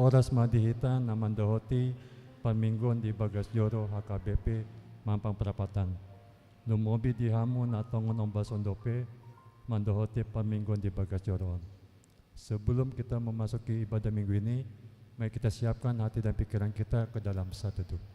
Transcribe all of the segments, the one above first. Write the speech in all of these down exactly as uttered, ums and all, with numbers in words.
Horas ma di hita na mandohoti parmingguon di bagas joro H K B P Mampang Prapatan. Lumobi di hamu na tongon ombas on dope mandohoti parmingguon di bagas joro on. Sebelum kita memasuki ibadah minggu ini, mari kita siapkan hati dan pikiran kita ke dalam satu doa.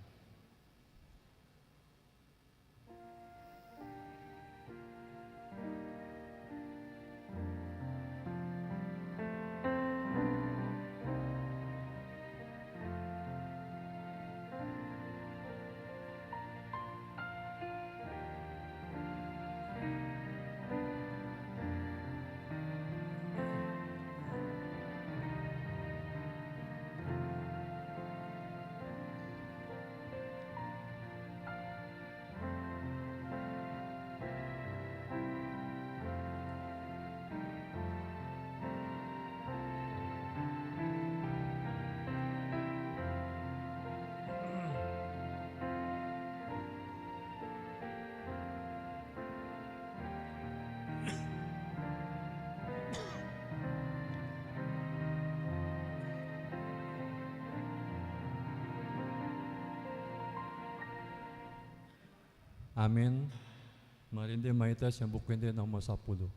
Amin. Marende ma hita sian Buku Ende nomor sampulu.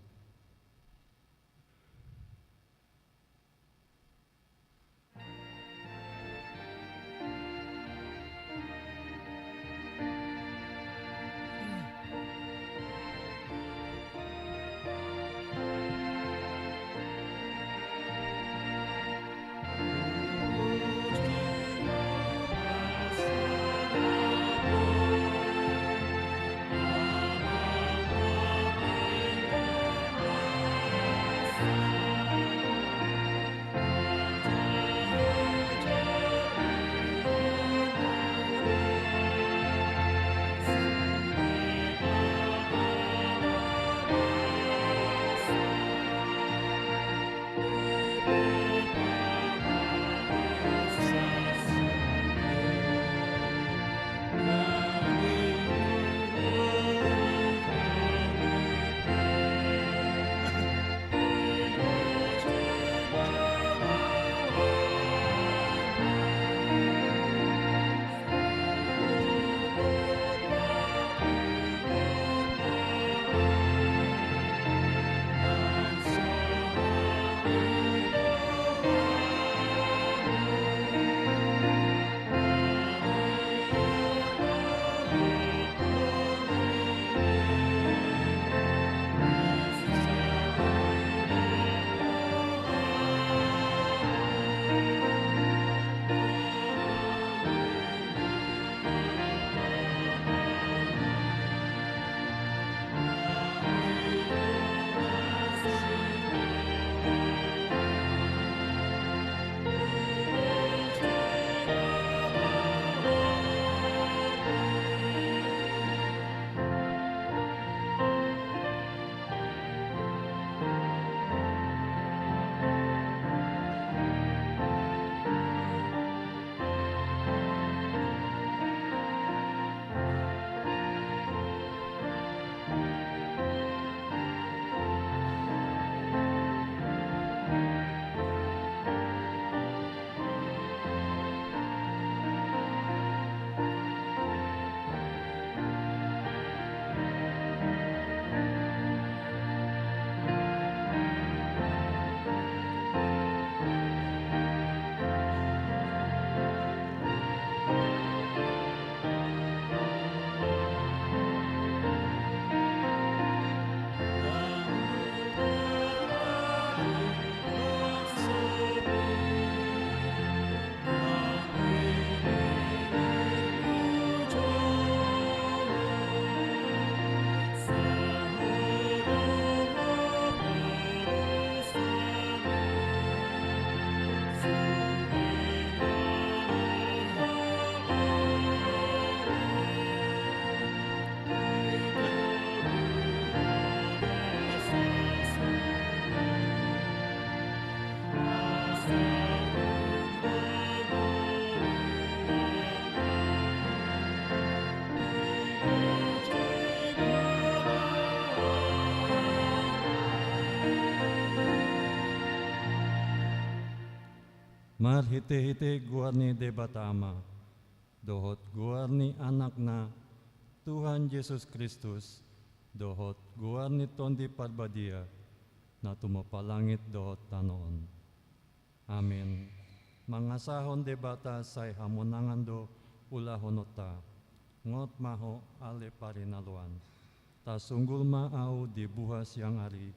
Marhitehite goar ni Debata Ama, dohot goar ni Anakna, Tuhan Jesus Kristus, dohot goar ni Tondi Parbadia, na tumompa langit dohot tano on. Amen. Mangasahon Debata sai hamonangan do ulahononta. Ngot ma ho, ale parinaloan. Tasunggul ma ahu di buha siang ari.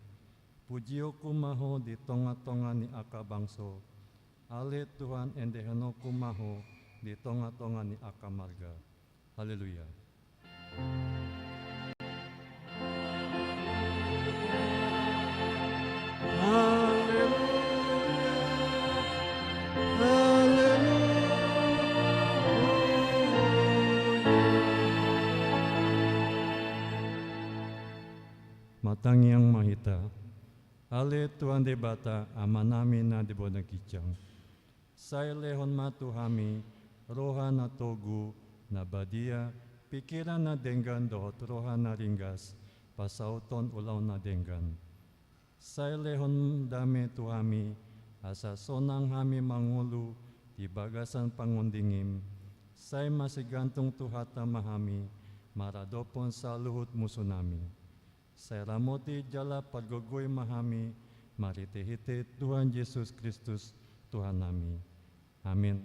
Pujionku ma ho di tongatonga ni angka bangso. Ale Tuhan, endehononku ma ho di tongatonga ni angka marga. Haleluya. Haleluya. Haleluya. Martangiang ma hita. Ale Tuhan Debata, Amanami na di banua ginjang. Sai lehon ma tu hami roha na togu, na badia, pingkiran na denggan dohot roha na ringgas, pasahathon ulaon na denggan. Sai lehon dame tu hami, asa sonang hami mangolu di bagasan pangondingim. Sai masigantung Tuhanta ma hami, maradophon saluhut musunami. Sai ramoti jala pargogoi ma hami, marhitehite Tuhan Jesus Kristus, Tuhannami. Amen.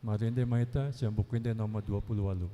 Marende ma hita sian Buku Ende nomor dua puluh ualu.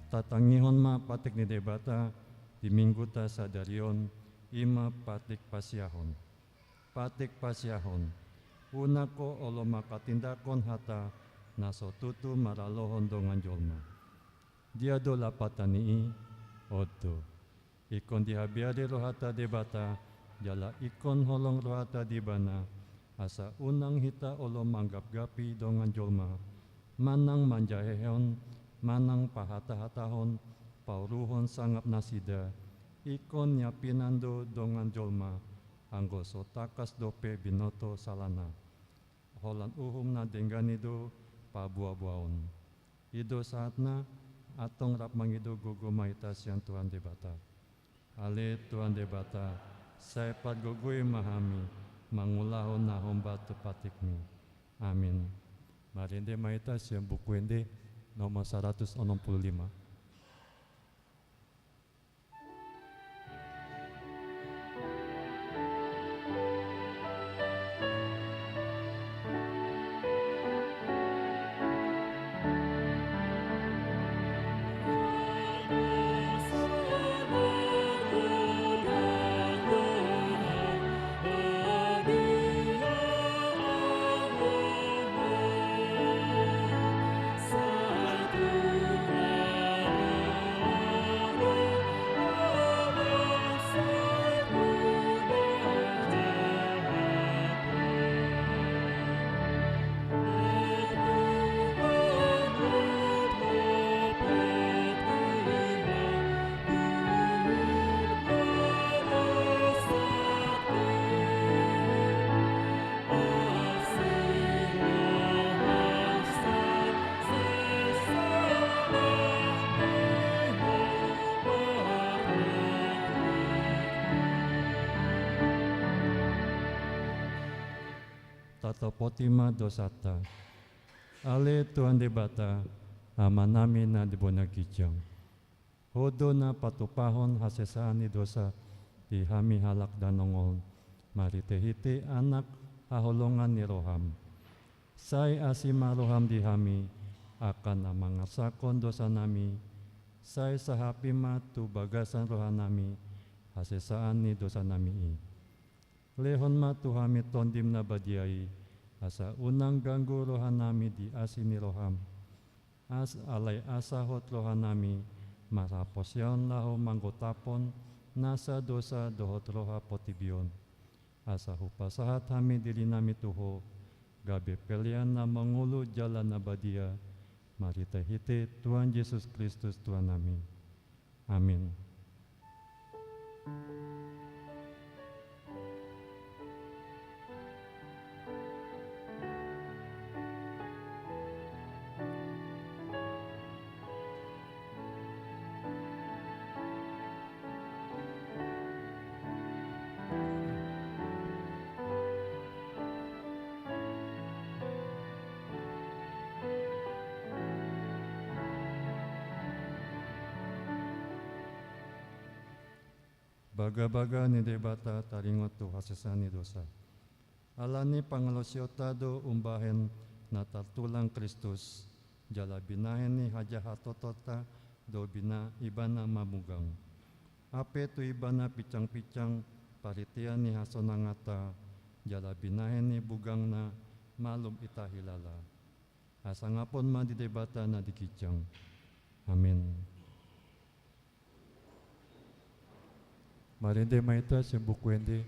Tatangihon ma patik ni Debata di Mingguta sadari on, i ma patik pasiahon. Patik pasiahon. Unang ho olo manghatindanghon hata na so tutu maralohon dongan jolma. Dia do lapatan ni i? On do. Ingkon dihabiari rohanta Debata, jala ingkon holong rohanta di Ibana, asa unang hita olo manggapgapi dongan jolma, manang manjahehon, manang pahatahatahon, pauruhon sangap nasida. Ingkon niampinan do dongan jolma, anggo so tangkas dope binoto salana. Holan uhum na denggan i do paboaboaon. I do sahatna, antong rap mangido gogo ma hita sian Tuhan Debata. Ale Tuhan Debata, sai pargogoi ma hami mangulahon na hombar tu patikmi. Amin. Marende ma hita sian Buku Ende nomor saratus onom pulu lima. Tatopoti ma dosanta. Ale Tuhan Debata, Amanami na di banua ginjang. Ho do na patupahon hasesaan ni dosa di hami halak na denggan on, marhite-hite Anak haholongan ni roham. Sai asi ma roham di hami, angka na mangarsahon dosanami, sai sahapi ma tu bagasan rohanami hasesaan ni dosanami i. Lehon ma tu hami Tondim na badia i, asa unang ganggu rohanami di asi ni roham. As alai asa hot rohanami marhaporseaon laho manggotapkon nasa dosa dohot roha portibi on. Asa hupasahat hami dirinami tu Ho, gabe pelean na mangolu jala na badia, marhite-hite Tuhan Jesus Kristus Tuhannami. Amin. Bagabaga ni Debata taringot tu hasesaan ni dosa. Ala ni pangalluasionta do umbahen na tartulang Kristus, jala binahen ni hajahatotonta do bina-, Ibana mamugang. Hape tu Ibana pinsang-pinsang parhitean ni hasonanganta, jala binahen ni bugangna malum hita hilala. Hasangapon ma di Debata na di ginjang. Amin. Marende ma hita sian Buku Ende.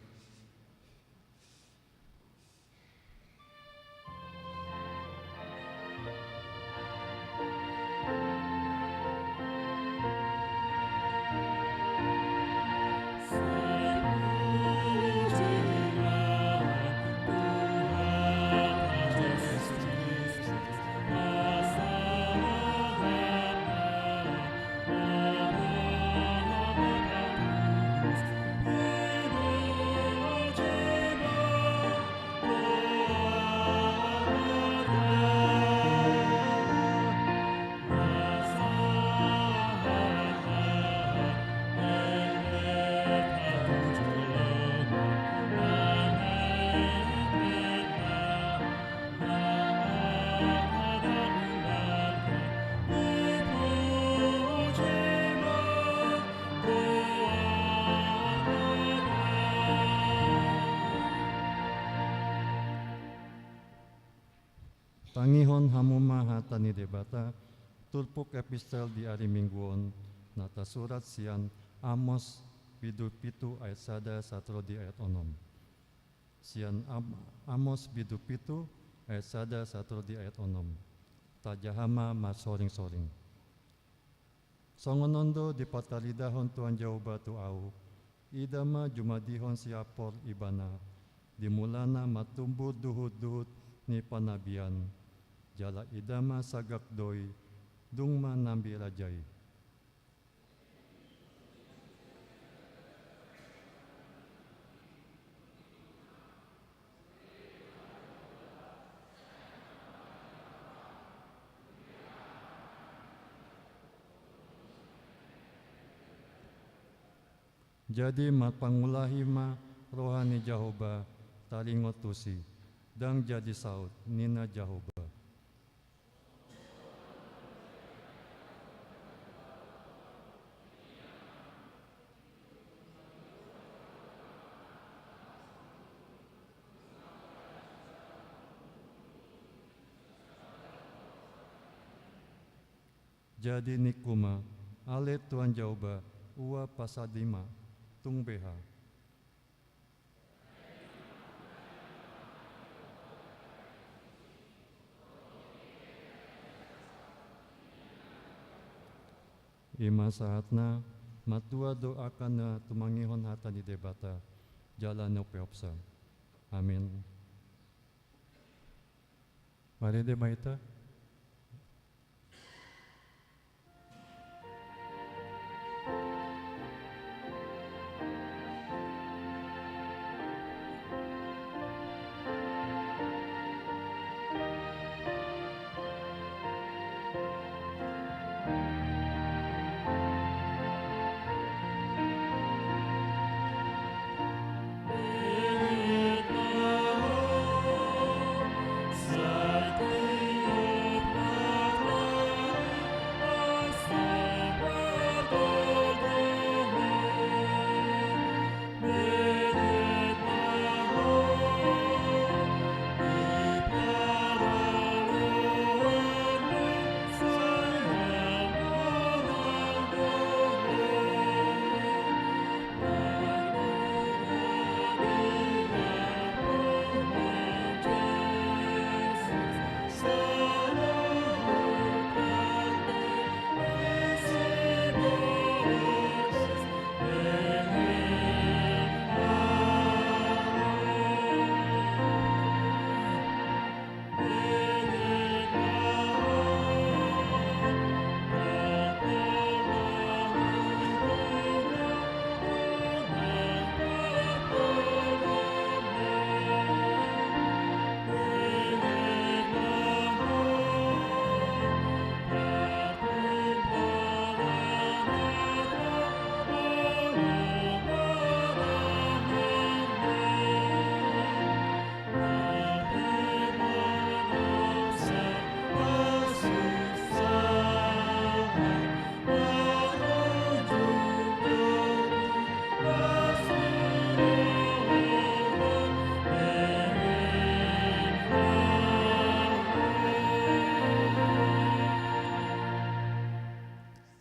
Tangihon hamu ma hata ni Debata, turpuk epistel di ari Minggu on, na tasurat sian Amos bindu pitu ayat sada sahat ro di ayat onom. Sian Am-, Amos bindu pitu ayat sada sahat ro di ayat onom. Tajaha ma marsoring-soring. Songon on do dipataridahon Tuhan Jahowa tu ahu, ida ma jumadihon siampor Ibana, di mulana martumbur duhut-duhut ni panabian, jala ida ma sagak doi, dung ma nambi raja i. Jadi marpangulahi ma roha ni Jahowa taringot tusi, ndang jadi saut, ninna Jahowa. Jadi ningku ma, ale Tuhan Jahowa, ua pasadi ma, tung beha. I ma sahatna, martua do angka na tumangihon hata ni Debata, jala na umpeopsa. Amin. Marende ma hita.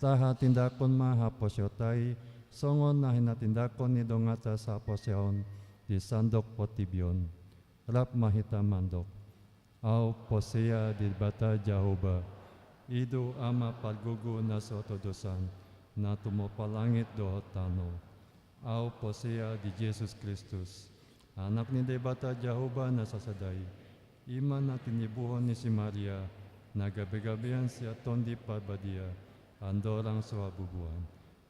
Tahatindangkon ma haposeonta i, songon na hinatindangkon ni donganta sahaposeon di sandok portibi on. Rap ma hita mandok. Ahu porsea di Debata Jahowa, i do Ama pargogo na so torus an, na tumompa langit dohot tano. Ahu porsea di Jesus Kristus, Anak ni Debata Jahowa na sasada i, i ma na tinibuhon ni si Maria, na gabegabean sian Tondi Parbadia, andorang so habubuhan.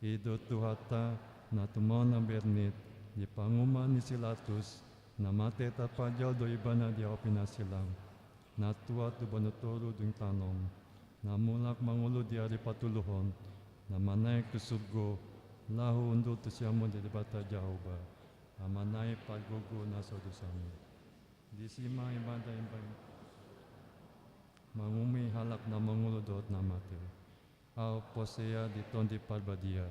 I do Tuhanta, na tumaon na bernit, di panguhuman ni si Pilatus, na mate tarpajal do ibana di ahu pinarsilang, na tuat tu banua toru dung tanom, na mulak mangolu di ari patoluhon, na manaek tu surgo, laho hundul tu siamun ni Debata Jahowa, Amana i pargogo na so torus an. Disi ma ibana imbahen manguhumi halak na mangolu dohot na mate. Ahu porsea di Tondi Parbadia,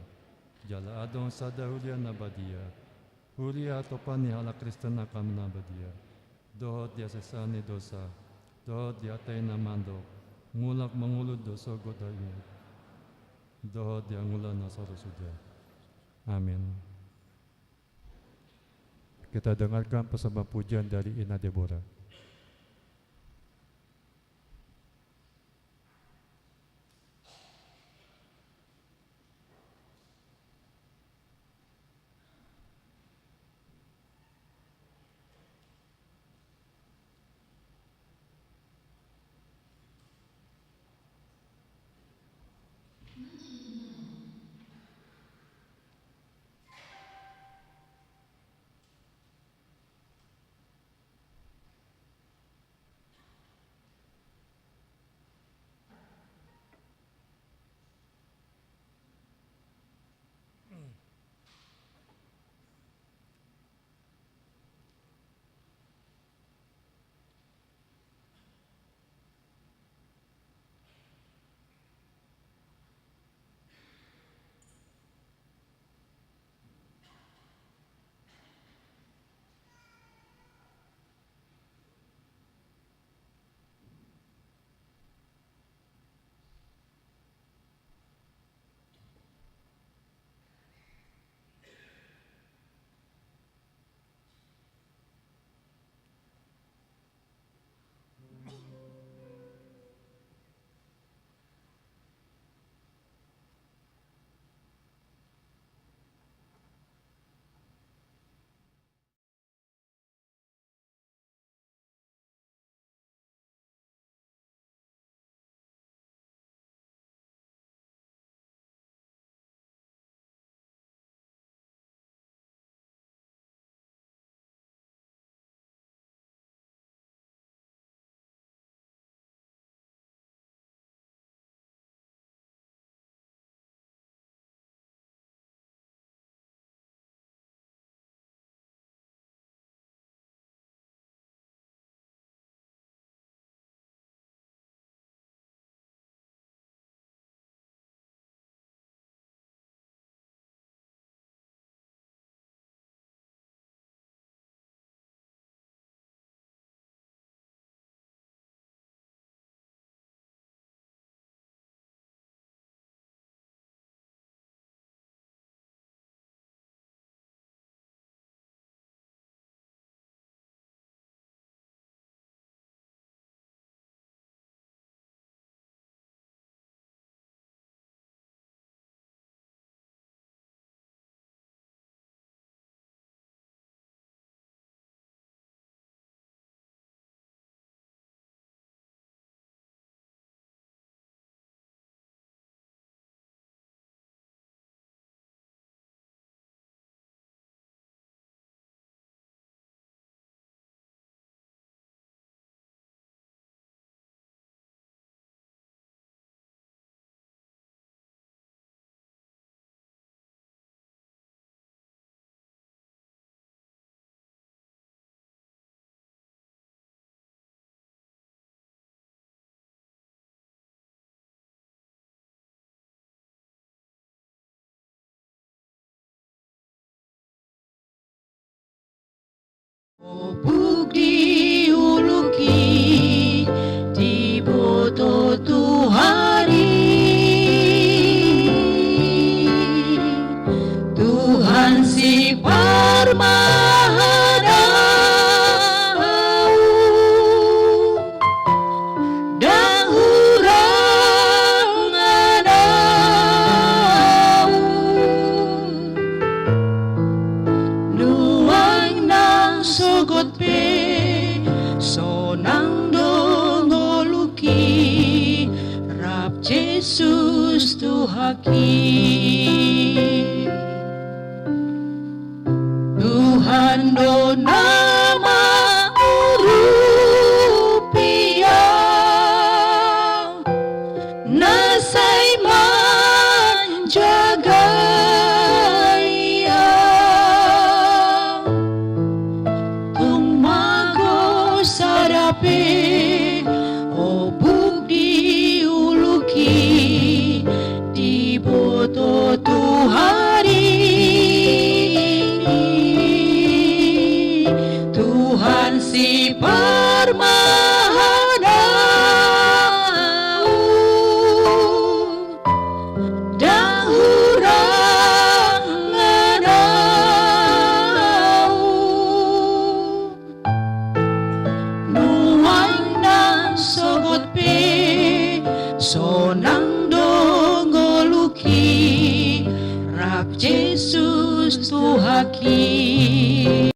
jala adong sada huria na badia, huria hatopan ni halak Kristen angka na badia, dohot di hasesaan ni dosa, dohot di atei na mandok, mulak mangolu dohot sogot daingot, dohot di anggulan na salpu suda. Amen. Kita dengarkan persembahan pujian dari Ina Deborah. Buk di uluki, diboto Tuhan i. Tuhan do na mangurupi au, na sai manjaga au. Tung mago sada pe obuk di uluki, diboto Tuhan i, Tuhan siparmahan au. Ndang hurangan au. Nuaeng nang sogot pe sonang do ngoluki, rap Jesus Tuhanki.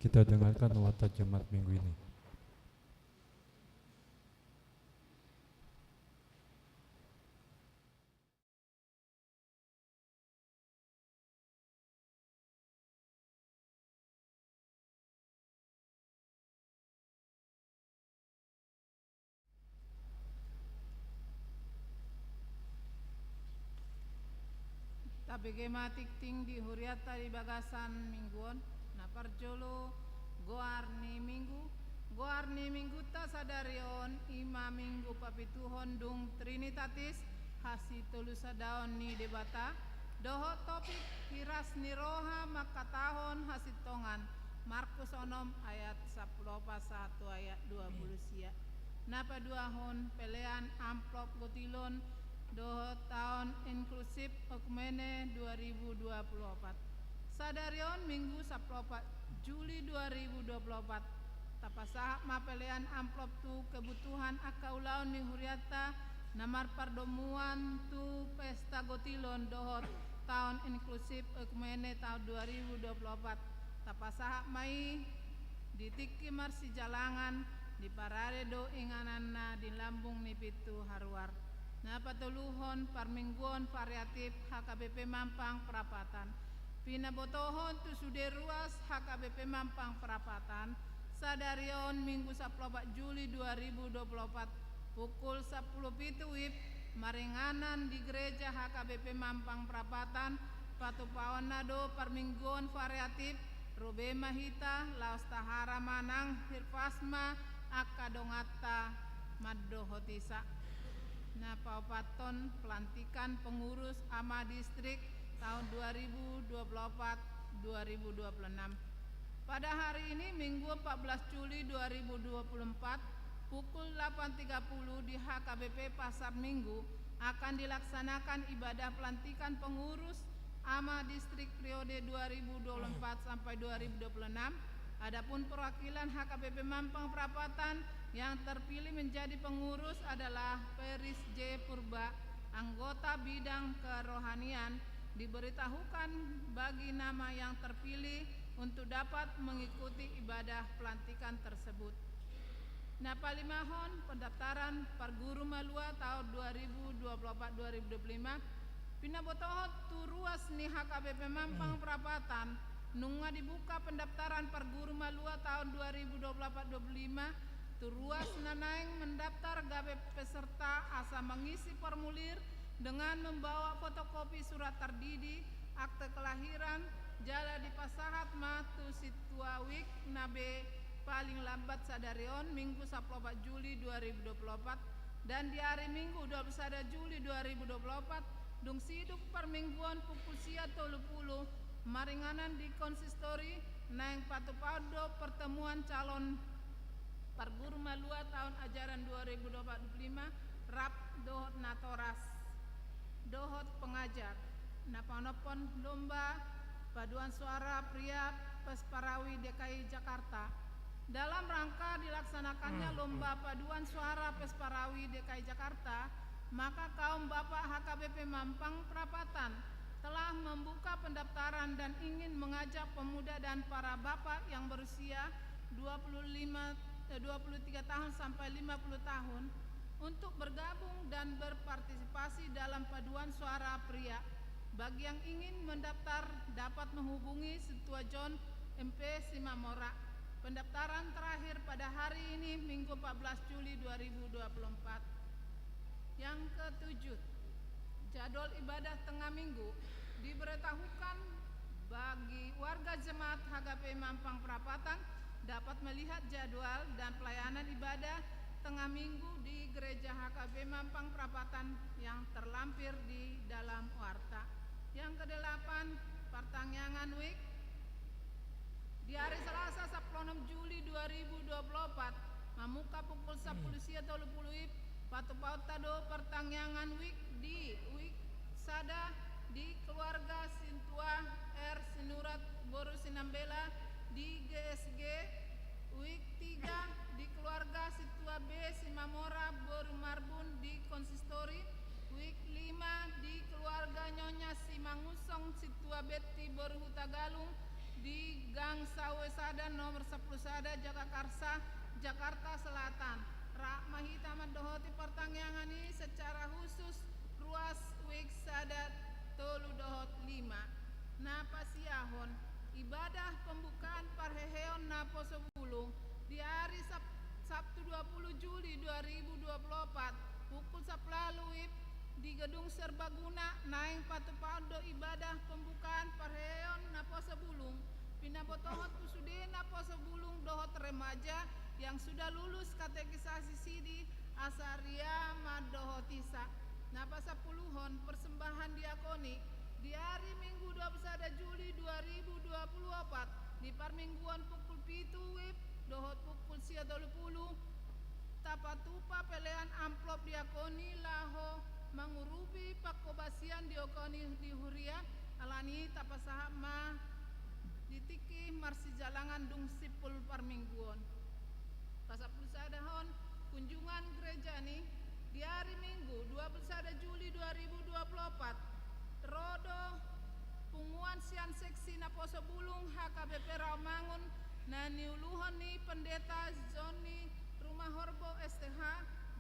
Kita dengarkan khotbah Jumat minggu ini. Tabege ma tingting di hurianta di bagasan minggu on. Na parjolo, goar ni minggu. Goar ni minggunta sadari on i ma minggu papituhon dung Trinitatis, hasitolusadaon ni Debata, dohot topik hiras ni roha mangkatahon hasintongan, Markus onom ayat sampulu opat sahat tu ayat dua pulu sia. Na paduahon, pelean amplop gotilon dohot taon inklusif oikumene dua ribu dua pulu opat. Sadari on Minggu sampulu opat Juli dua ribu dua pulu opat. Tapasahat ma pelean amplop tu kebutuhan angka ulaon ni hurianta na marpardomuan tu pesta gotilon dohot taon inklusif oikumene taon dua ribu dua pulu opat. Tapasahat ma i di tingki marsijalangan, diparade do ingananna di lambung ni pintu haruar. Na patoluhon, parmingguon variatif H K B P Mampang Prapatan. Pinabotohon tu sude ruas H K B P Mampang Prapatan, sadari on Minggu sampulu opat Juli dua ribu dua pulu opat, pukul sampulu pitu wib, maringanan di Gereja H K B P Mampang Prapatan, patupaonna do parmingguon variatif, ro be ma hita, laos tahara ma nang hirvasma angka donganta mandohoti sa. Na paopathon, pelantikan pengurus ama distrik tahun dua ribu dua puluh empat, dua ribu dua puluh enam. Pada hari ini, Minggu empat belas Juli dua ribu dua puluh empat, pukul delapan tiga puluh di H K B P Pasar Minggu, akan dilaksanakan ibadah pelantikan pengurus ama distrik periode dua ribu dua puluh empat sampai dua ribu dua puluh enam. Adapun perwakilan H K B P Mampang Prapatan yang terpilih menjadi pengurus adalah Peris J Purba, anggota bidang kerohanian, diberitahukan bagi nama yang terpilih untuk dapat mengikuti ibadah pelantikan tersebut. Na palimahon, pendaftaran parguru malua tahun dua ribu dua puluh empat dua ribu dua puluh lima. Pinabotohon tu ruas ni H K B P Mampang Prapatan, nunga dibuka pendaftaran parguru malua tahun dua ribu dua puluh empat dua puluh lima, tu ruas na naeng mendaftar gabe peserta asa mengisi formulir dengan membawa fotokopi surat terdidi, akte kelahiran, jala dipasahat ma tu sintua wijk na be paling lambat sadari on, Minggu sampulu opat Juli dua ribu dua puluh opat, dan di ari Minggu dua puluh sada Juli dua ribu dua puluh opat, dung sidung parmingguon pukul sia tolu pulu, maringanan di konsistori, naeng patupaon do pertemuan calon parguru malua tahun ajaran dua ribu dua puluh empat dua puluh lima, rap dohot natoras dohot pengajar. Na panophon, lomba paduan suara pria Pesparawi D K I Jakarta. Dalam rangka dilaksanakannya lomba paduan suara Pesparawi D K I Jakarta, maka kaum bapak H K B P Mampang Prapatan telah membuka pendaftaran dan ingin mengajak pemuda dan para bapak yang berusia dua puluh lima, eh, dua puluh tiga tahun sampai lima puluh tahun untuk bergabung dan berpartisipasi dalam paduan suara pria. Bagi yang ingin mendaftar, dapat menghubungi Sintua John M P Simamora. Pendaftaran terakhir pada hari ini, Minggu empat belas Juli dua ribu dua puluh empat. Yang ketujuh, jadwal ibadah tengah minggu diberitahukan bagi warga jemaat H K B P Mampang Prapatan dapat melihat jadwal dan pelayanan ibadah tengah minggu di Gereja H K B P Mampang Prapatan yang terlampir di dalam warta. Yang kedelapan, partangiangan wijk. Di hari Selasa sampulu onom Juli dua ribu dua puluh opat, mamungka pukul sampulu sia tolu pulu wib, patupaonta do partangiangan wijk di wijk sada di keluarga Sintua R Sinurat boru Sinambela di G S G, wijk tiga di keluarga Sintua B Simamora boru Marbun di konsistori, wijk lima di keluarga Nyonya Simangunsong Sintua Betti boru Hutagalung di Gang Saue Sada nomor sampulu sada Jagakarsa, Jakarta Selatan. Rap ma hita mandohoti partangiangan i secara khusus ruas wik sada, tolu dohot lima. Na pasiahon, ibadah pembukaan parheheon naposo bulung di ari Sab-, Sabtu dua puluh Juli dua ribu dua puluh empat, pukul sampulu ualu wib di Gedung Serbaguna, naeng patupahon do ibadah pembukaan parheheon naposo bulung. Pinabotohon tu sude naposo bulung dohot remaja yang sudah lulus katekisasi sidi, asa ria mandohotisa. Na pasampuluhon, persembahan diakoni di ari Minggu dua puluh sada Juli dua ribu dua puluh empat, di parmingguon pukul pitu wib dohot pukul sia tolu pulu, tapatupa pelean amplop diakoni laho mangurupi pangkobasian diakoni di huria, alani i tapasahat ma di tingki marsijalangan dung simpul parmingguon. Pasampulu sadahon, kunjungan gereja ni di ari Minggu dua puluh sada Juli dua ribu dua puluh empat, ro do punguan sian seksi naposo bulung H K B P Rawamangun na niuluhon ni Pendeta Joni Rumahorbo S T H,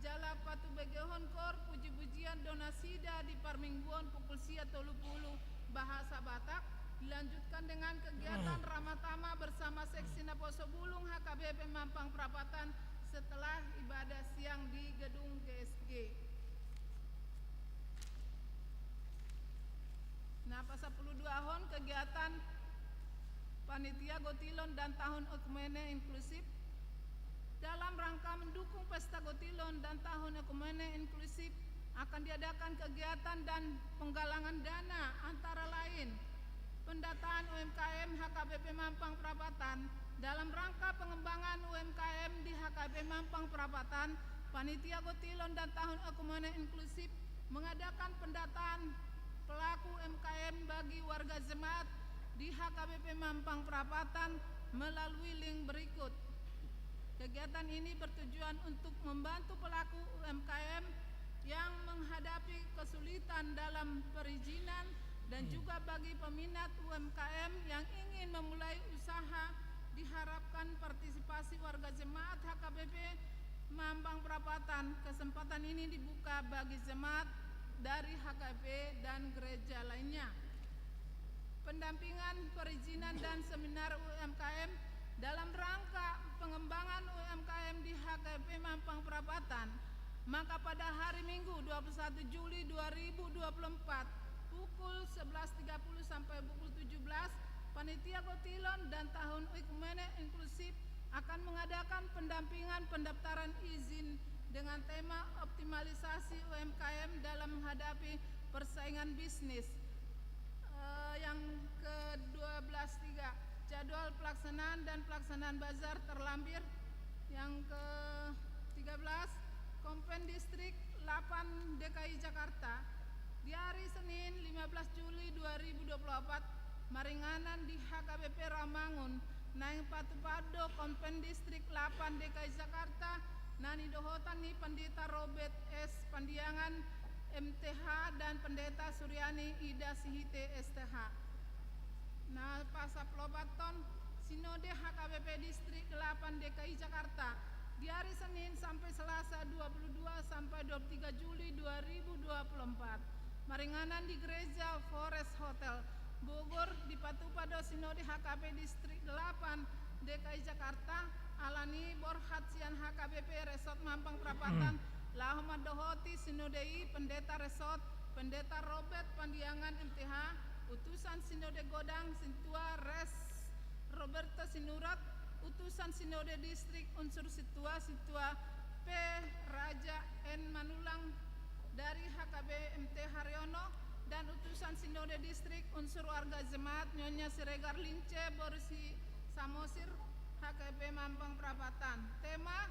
jala patubegehon koor puji-pujian do nasida di parmingguon pukul sia tolu pulu bahasa Batak, dilanjutkan dengan kegiatan ramah tamah bersama seksi naposo bulung H K B P Mampang Prapatan setelah ibadah siang di gedung G S G. Na pasampulu duahon, kegiatan panitia gotilon dan tahun ekumene inklusif. Dalam rangka mendukung pesta gotilon dan tahun ekumene inklusif, akan diadakan kegiatan dan penggalangan dana, antara lain pendataan U M K M H K B P Mampang Prapatan. Dalam rangka pengembangan U M K M di H K B P Mampang Prapatan, panitia gotilon dan tahun ekumene inklusif mengadakan pendataan pelaku U M K M bagi warga jemaat di H K B P Mampang Prapatan melalui link berikut. Kegiatan ini bertujuan untuk membantu pelaku U M K M yang menghadapi kesulitan dalam perizinan dan juga bagi peminat U M K M yang ingin memulai usaha. Diharapkan partisipasi warga jemaat H K B P Mampang Prapatan. Kesempatan ini dibuka bagi jemaat dari H K B P dan gereja lainnya. Pendampingan perizinan dan seminar U M K M dalam rangka pengembangan U M K M di H K B P Mampang Prapatan. Maka pada hari Minggu dua puluh satu Juli dua ribu dua puluh empat, pukul sebelas tiga puluh sampai pukul tujuh belas, panitia gotilon dan tahun ekumene inklusif akan mengadakan pendampingan pendaftaran izin dengan tema optimalisasi U M K M dalam menghadapi persaingan bisnis. Eh, yang kedua belas tiga, jadwal pelaksanaan dan pelaksanaan bazar terlampir. Yang ketiga belas, Kompen Distrik delapan D K I Jakarta. Di hari Senin lima belas Juli dua ribu dua puluh empat, maringanan di H K B P Rawamangun, naeng patupahon do Kompen Distrik delapan D K I Jakarta, na nidohotan ni Pendeta Robert S Pandiangan, M T H, dan Pendeta Suryani Ida Sihite, S T H. Na pasampulu opat on, Sinode H K B P Distrik delapan D K I Jakarta, di hari Senin sampai Selasa dua puluh dua sampai dua puluh tiga Juli dua ribu dua puluh empat. Maringanan di Gereja Forest Hotel, Bogor, dipatupa do Sinode H K B P Distrik delapan D K I Jakarta, alani borhat sian H K B P Resort Mampang Prapatan, laho mandohoti Sinode i Pendeta Resort, Pendeta Robert Pandiangan, M T H, Utusan Sinode Godang, Sintua Res Roberto Sinurat, Utusan Sinode Distrik Unsur Sintua, Sintua P Raja N Manulang dari H K B M T Haryono, dan Utusan Sinode Distrik Unsur Warga Jemaat Nyonya Siregar Lince boru si Samosir, H K B P Mampang Prapatan. Tema,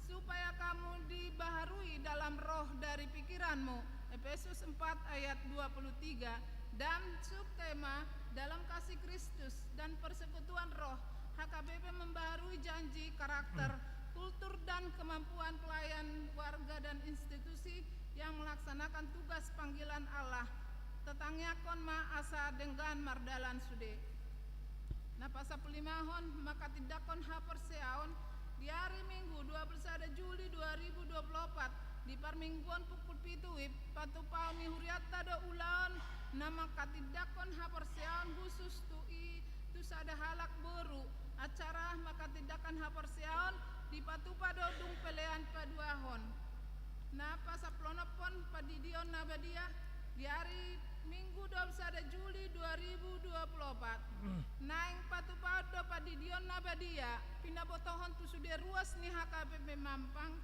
supaya kamu dibaharui dalam roh dari pikiranmu, Efesus empat ayat dua puluh tiga, dan subtema, dalam kasih Kristus dan persekutuan Roh, H K B P membaharui janji, karakter, kultur, dan kemampuan pelayan warga dan institusi yang melaksanakan tugas panggilan Allah. Tatangiangkon ma asa denggan mardalan sude. Na pasampululimahon, manghatindanghon haporseaon. Di ari Minggu dua puluh sada Juli dua ribu dua puluh opat, di parmingguon pukul pitu WIB, patupaon ni hurianta do ulaon na manghatindanghon haporseaon khusus tu i, tu sada halak boru. Acara manghatindanghon haporseaon dipatupa do dung pelean paduahon. Na pasampuluonomhon, pandidion na badia. Di ari Minggu dua puluh sada Juli dua ribu dua puluh opat, naeng patupaon do pandidion na badia pinabotohon tu sude ruas ni H K B P Mampang,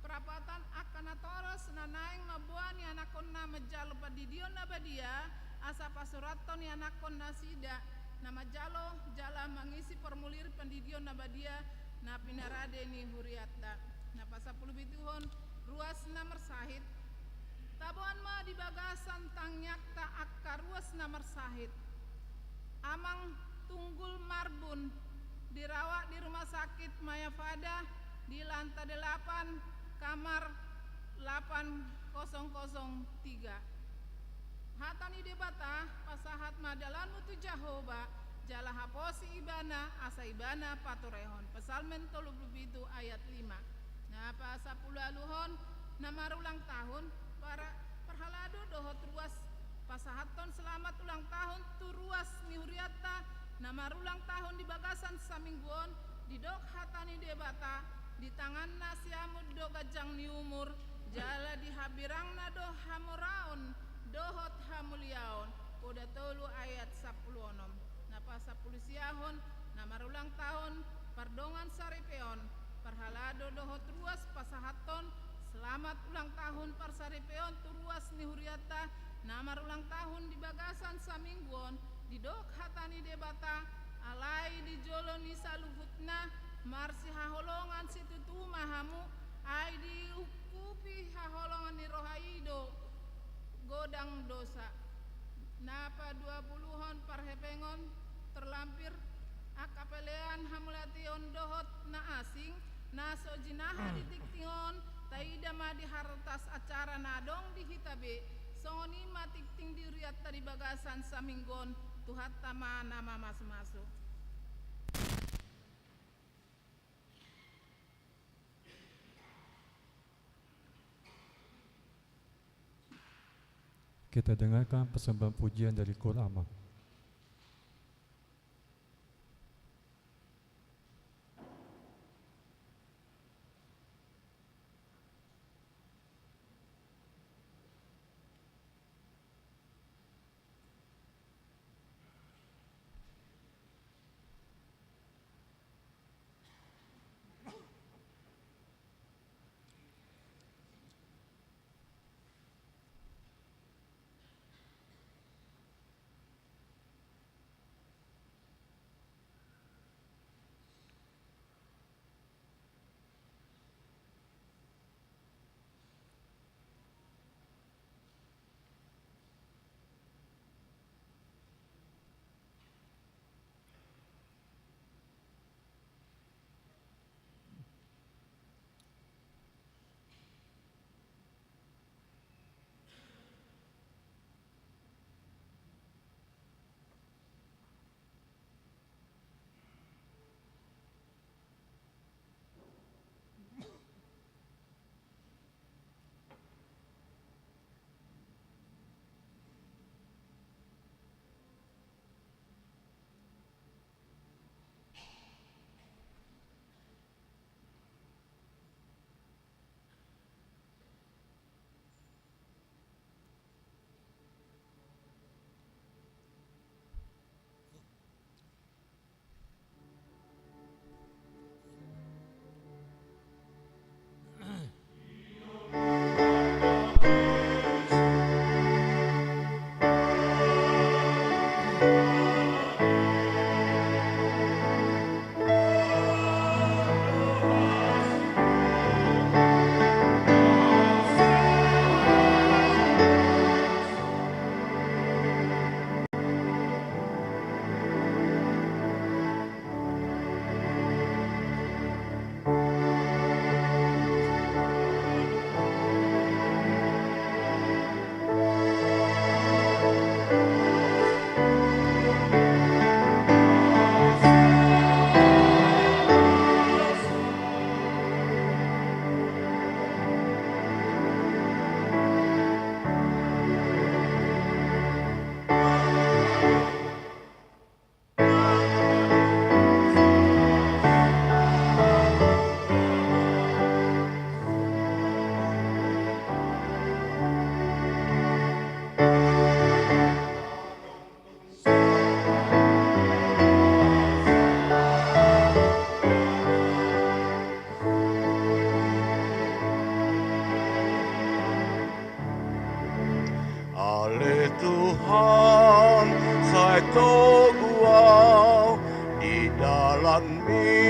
perapatan angka natoras na naeng mamboan ianakhonna manjalo pandidion na badia, asa pasurathon ianakhon nasida na manjalo jala mangisi formulir pandidion na badia na pinarade ni hurianta. Na pasampulupituhon, ruas na marsahit. Taboan ma di bagasan tangiangta angka ruas na marsahit. Amang Tunggul Marbun, dirawat di Rumah Sakit Mayapada, di lantai delapan, kamar delapan kosong kosong tiga. Hata ni Debata, pasahat ma dalanmu tu Jahowa, jala haposi ibana, asa ibana paturehon. Psalmen tolu pulu pitu ayat lima. Na pasampuluualuhon, na marulang tahun, para, parhalado dohot ruas, pasahathon selamat ulang tahun tu ruas ni hurianta na marulang tahun di bagasan saminggu on. Didok hata ni Debata, di tanganna siamut do ganjang ni umur, jala di hambirangna do hamoraon dohot hamuliaon. Poda tolu ayat sampulu onom. Na pasampulusiahon, na marulang tahun pardongan saripeon, parhalado dohot ruas, pasahathon selamat ulang tahun parsaripeon tu ruas ni hurianta na marulang tahun di bagasan saminggu on. Didok hata ni Debata, alai di jolo ni saluhutna marsihaholongan situtu ma hamu, ai diungkupi haholongan ni roha i do godang dosa. Na paduapuluhon, parhepengon terlampir, angka pelean hamauliateon dohot na asing, na so jinaha di tingting on, taida ma di hartas acara na adong di hita be, songon i ma tingting di hurianta di bagasan saminggu on. Tuhanta ma na mamasumasu. Kita dengarkan persembahan pujian dari Kor Ama. Togu au di dalanmi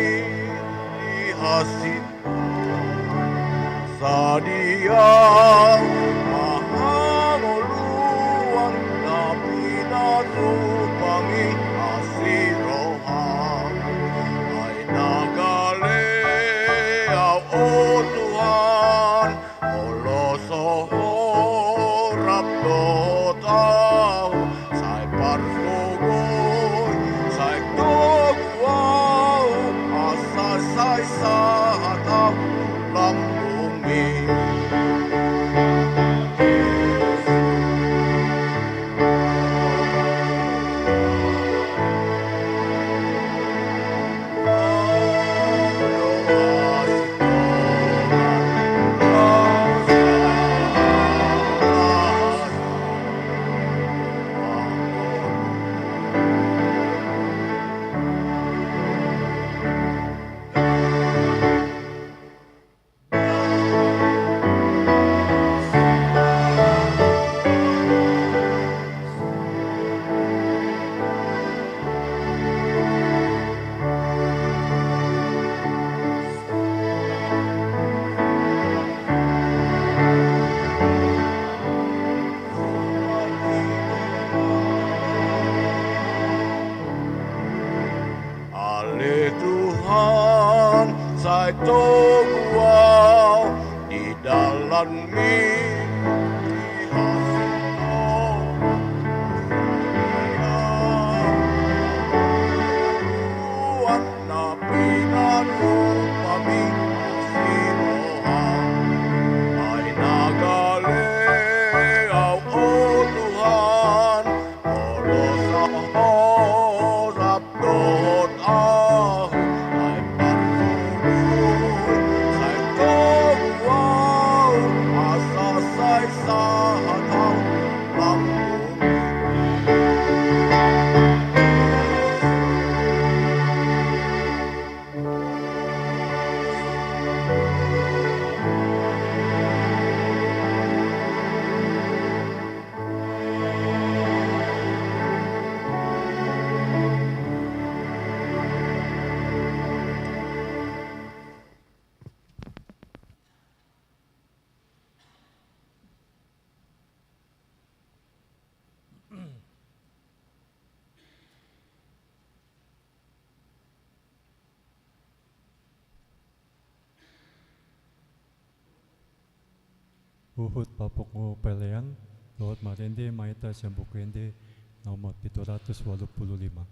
di hasinta. Sadia ma hangoluan na pinatupa ni asi roham. Ai na gale au, o Tuhan, molo so Ho rap dohot ahu, sai pargogoi, sai togu au, asa sai sahat ahu lambungmi. Ale Tuhan, sai togu au di dalanmi di hasinta. Sadia ma hangoluan na pinatupa ni asi roham. Ai na gale au, o Tuhan, molo so Ho rap dohot ahu, ai pargogoi, sai togu au, asa sai sahat ahu lambungmi. Huhut papungu pelean, dohot marende ma hita sian Buku Ende nomor pitu ratus walu pulu lima.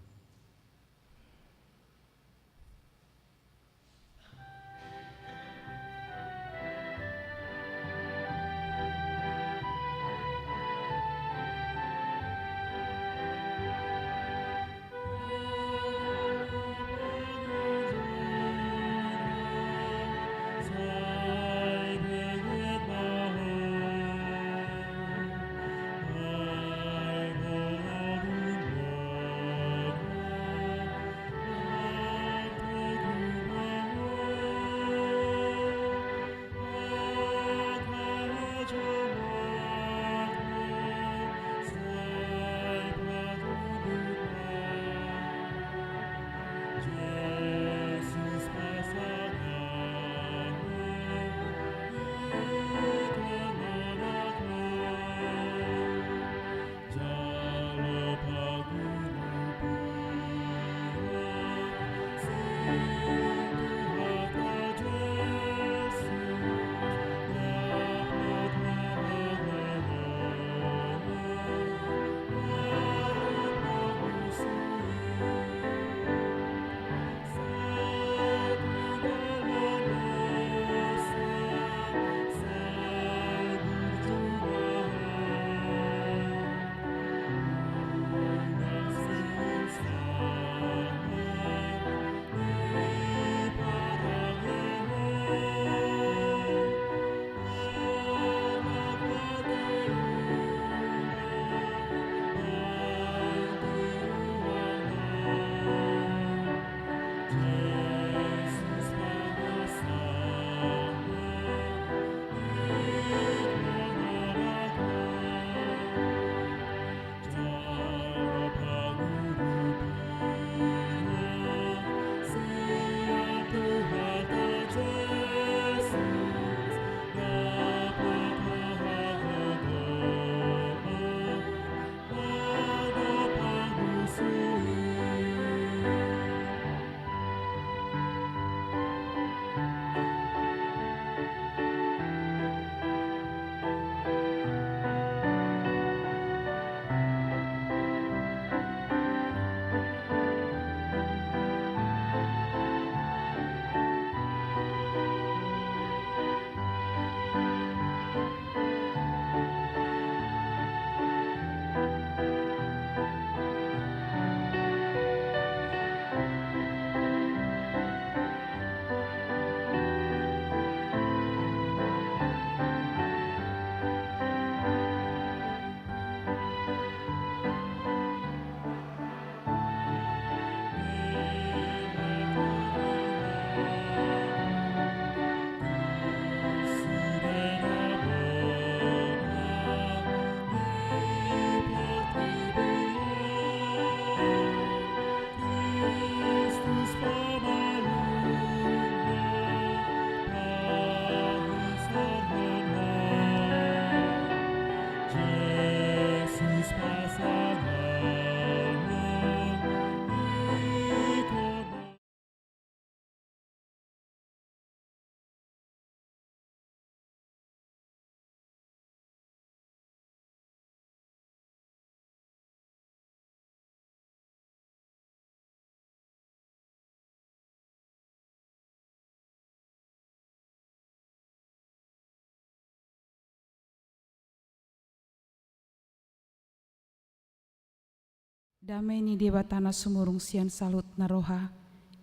Dame ni Debata na sumurung sian saluhutna roha,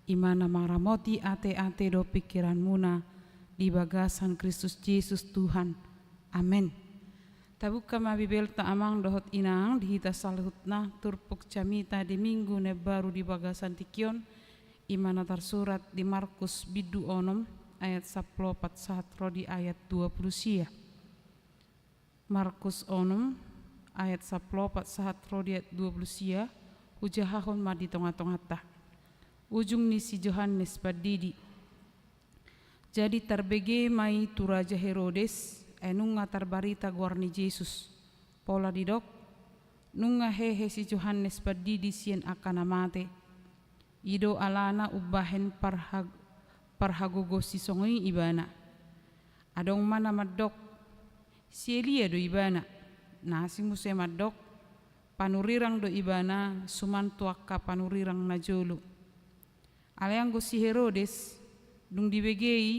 i ma na mangaramoti ateate dohot pingkiranmuna di bagasan Kristus Jesus Tuhan. Amen. Tabuka ma Bibelta amang dohot inang di hita saluhutna, turpuk jamita di Minggu na imbaru di bagasan tingki on, i ma na tarsurat di Markus bindu onom ayat sampulu opat sahat ro di ayat dua pulu sia. Markus onom ayat sampulu opat sahat ro di ayat dua pulu sia, hujahahon ma di tongatonganta. Ujung ni si Johannes Pandidi. Jadi tarbege ma i tu Raja Herodes, ai nunga tarbarita goar ni Jesus. Pola didok, nunga hehe si Johannes Pandidi sian angka na mate. I do alana umbahen parha-, parhagogoon sisongon i ibana. Adong ma na mandok, si Elia do ibana. Na asing muse mandok, panurirang do ibana suman tu angka panurirang na jolo. Alai anggo si Herodes, dung dibege i,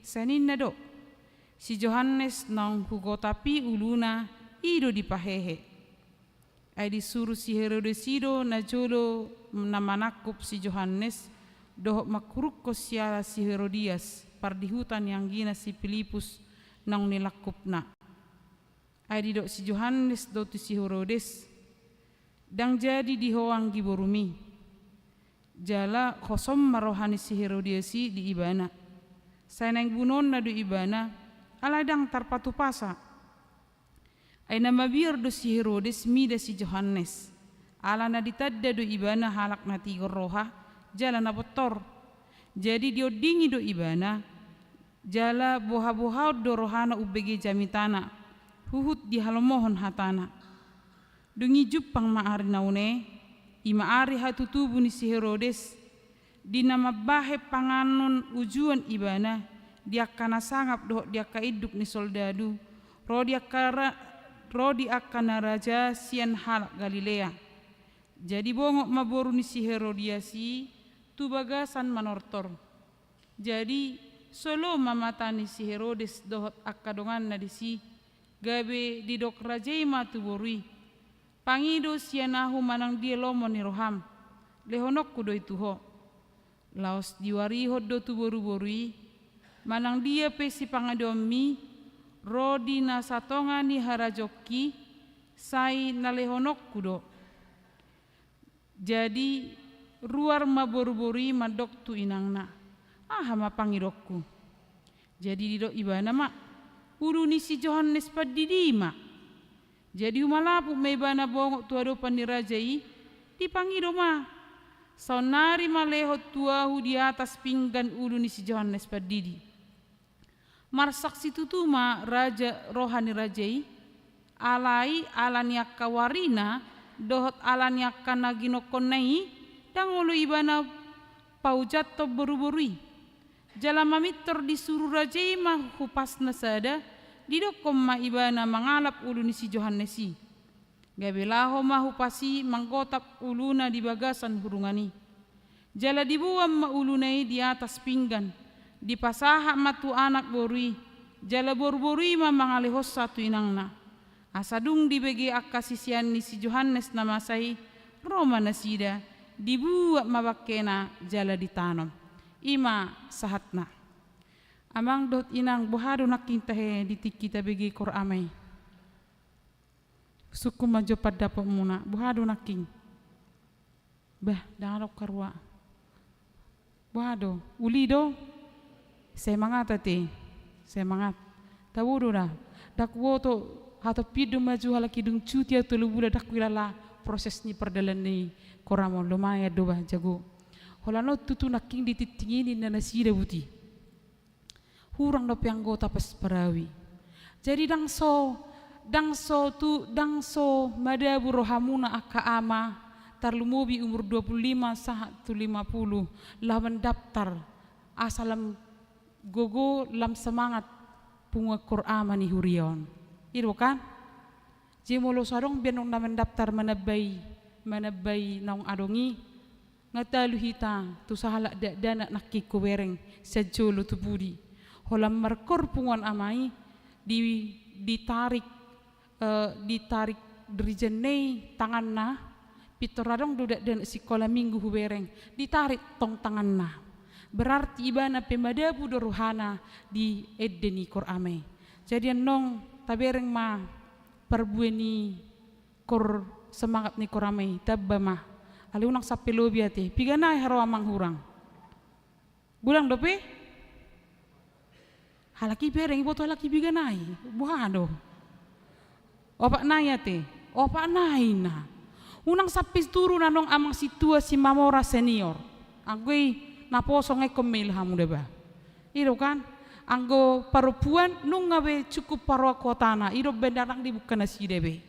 sai ninna do, si Johannes naung hugotapi uluna, i do dipahehe. Ai disuru si Herodes i do na jolo na manangkup si Johannes, dohot mangkurukkon siala si Herodias, pardihuta ni anggina si Pilipus naung nilangkupna. Ai didok si Johannes do tu si Herodes, ndang jadi di ho anggi borumi. Jala hosom ma roha ni si Herodias i di ibana. Sai naeng bunuonna do ibana, alai ndang tarpatupasa. Ai na mabiar do si Herodes mida si Johannes, ala na ditanda do ibana halak na tigor roha, jala na bontor. Jadi diondingi do ibana, jala bohabohaon do rohana umbege jamitana, huhut dihalomohon hatana. Dung i jumpang ma ari na une, i ma ari hatutubu ni si Herodes, di na mambahen panganon ujuan ibana, di angka na sangap dohot di angka induk ni soldadu, ro di angka ra-, ro di angka na raja sian halak Galilea. Jadi bongot ma boru ni si Herodias i tu bagasan manortor. Jadi solo ma mata ni si Herodes dohot angka donganna disi, gabe didok raja i ma tu boru i, pangido sian ahu manang dia lomo ni roham, lehononku do i tu ho. Laos diwarihon do tu boruboru i, manang dia pe sipangidoonmi, ro di na satonga ni harajaonki, sai na lehononku do. Jadi ruar ma boruboru i mandok tu inangna, aha ma pangidonku? Jadi didok ibana ma, ulu ni si Johannes Pandidi ma. Jadi humalaput ma ibana bongot tu adopan ni raja i, dipangido ma, saonnari ma lehon tu ahu di atas pinggan ulu ni si Johannes Pandidi. Marsak situtu ma raja, roha ni raja i, alai ala ni angka warina dohot ala ni angka na ginokkonna i, ndang olo ibana paujathon boruboru i. Jala mamintor disuru raja i ma hupas na sada, didokkon ma ibana mangalap ulu ni si Johannes i. Gabe laho ma hupas i manggotap uluna di bagasan hurungan i. Jala diboan ma uluna i di atas pinggan, dipasahat ma tu anak boru i, jala boruboru i ma mangalehonsa tu inangna. Asa dung dibege angka sisean ni si Johannes na masa i, ro ma nasida, dibuat ma bangkena jala ditanom. I ma sahatna. Amang dohot inang, boha do nangkin tahe di tingki tabege Qur'an i? Sungkun ma jo pandapotmuna, boha do nangkin? Bah, ndang adong haroa. Boha do? Uli do? Semangat ate. Semangat. Tabo do da. Ndang huboto, hatop pindo maju halak i dung cuti ahu tolu bulan, ndang huilala proses ni pardalan ni Qur'an on, lumayan do bah, jago. Holan on tutu nangkin di tingting i ninna nasida buti. Hurang dope anggota pas parawi. Jadi ndang so, ndang so tu, ndang so madabu rohamuna angka ama, tarlumobi umur dua puluh lima sahat tu lima puluh, laho mandaptar, asa lam gogo lam semangat punguan Qur'an ama ni huria on. I do kan? Jadi molo so adong be annon na mandaptar manambai, manambai naung adong i, nga talu hita tu sahalak dakdanak nangkin hubereng sian jolo tu pudi. Holan markor punguan ama i di, ditarik, eh, ditarik dirijenna i tanganna, Pintor adong do dakdanak sikola minggu hubereng, ditarik tong tanganna. Berarti ibana pe madabu do rohana di ende ni Quran i. Jadi annon tabereng ma parbue ni Qur-, semangat ni Quran i, tamba ma. Alai unang sampe lobi ate. Piga nai haroa amang hurang? Godang dope? Halak i bereng, iboto halak i piga nai. Boha do? Opat nai ate. Opat nai na. Unang sampe turun annon amang sintua Simamora senior. Anggo i naposo ngekkon mail hamu daba. I do kan? Anggo parompuan nunga be cukup paroa kuotana, i do be ndang dibuka nasida be.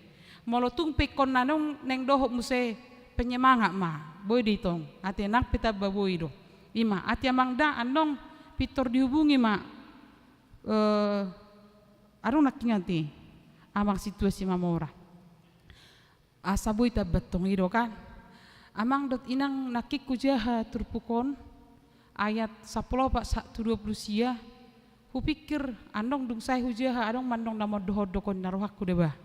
Molo tung pe ingkon naung naeng dohot muse penyemangat ma, boi do i tong, ate nang pe tamba boi do. Ima, ate amang da annon pintor dihubungi ma, eh, adong nangkin ate, amang sintua Simamora. Asa boi tamba tong i do kan. Amang dohot inang nangkin hujaha turpuk on, ayat sampulu opat sahat tu dua pulu sia, hupikir annon dung sae hujaha adong ma annon na mandohot-dohot on na rohangku daba.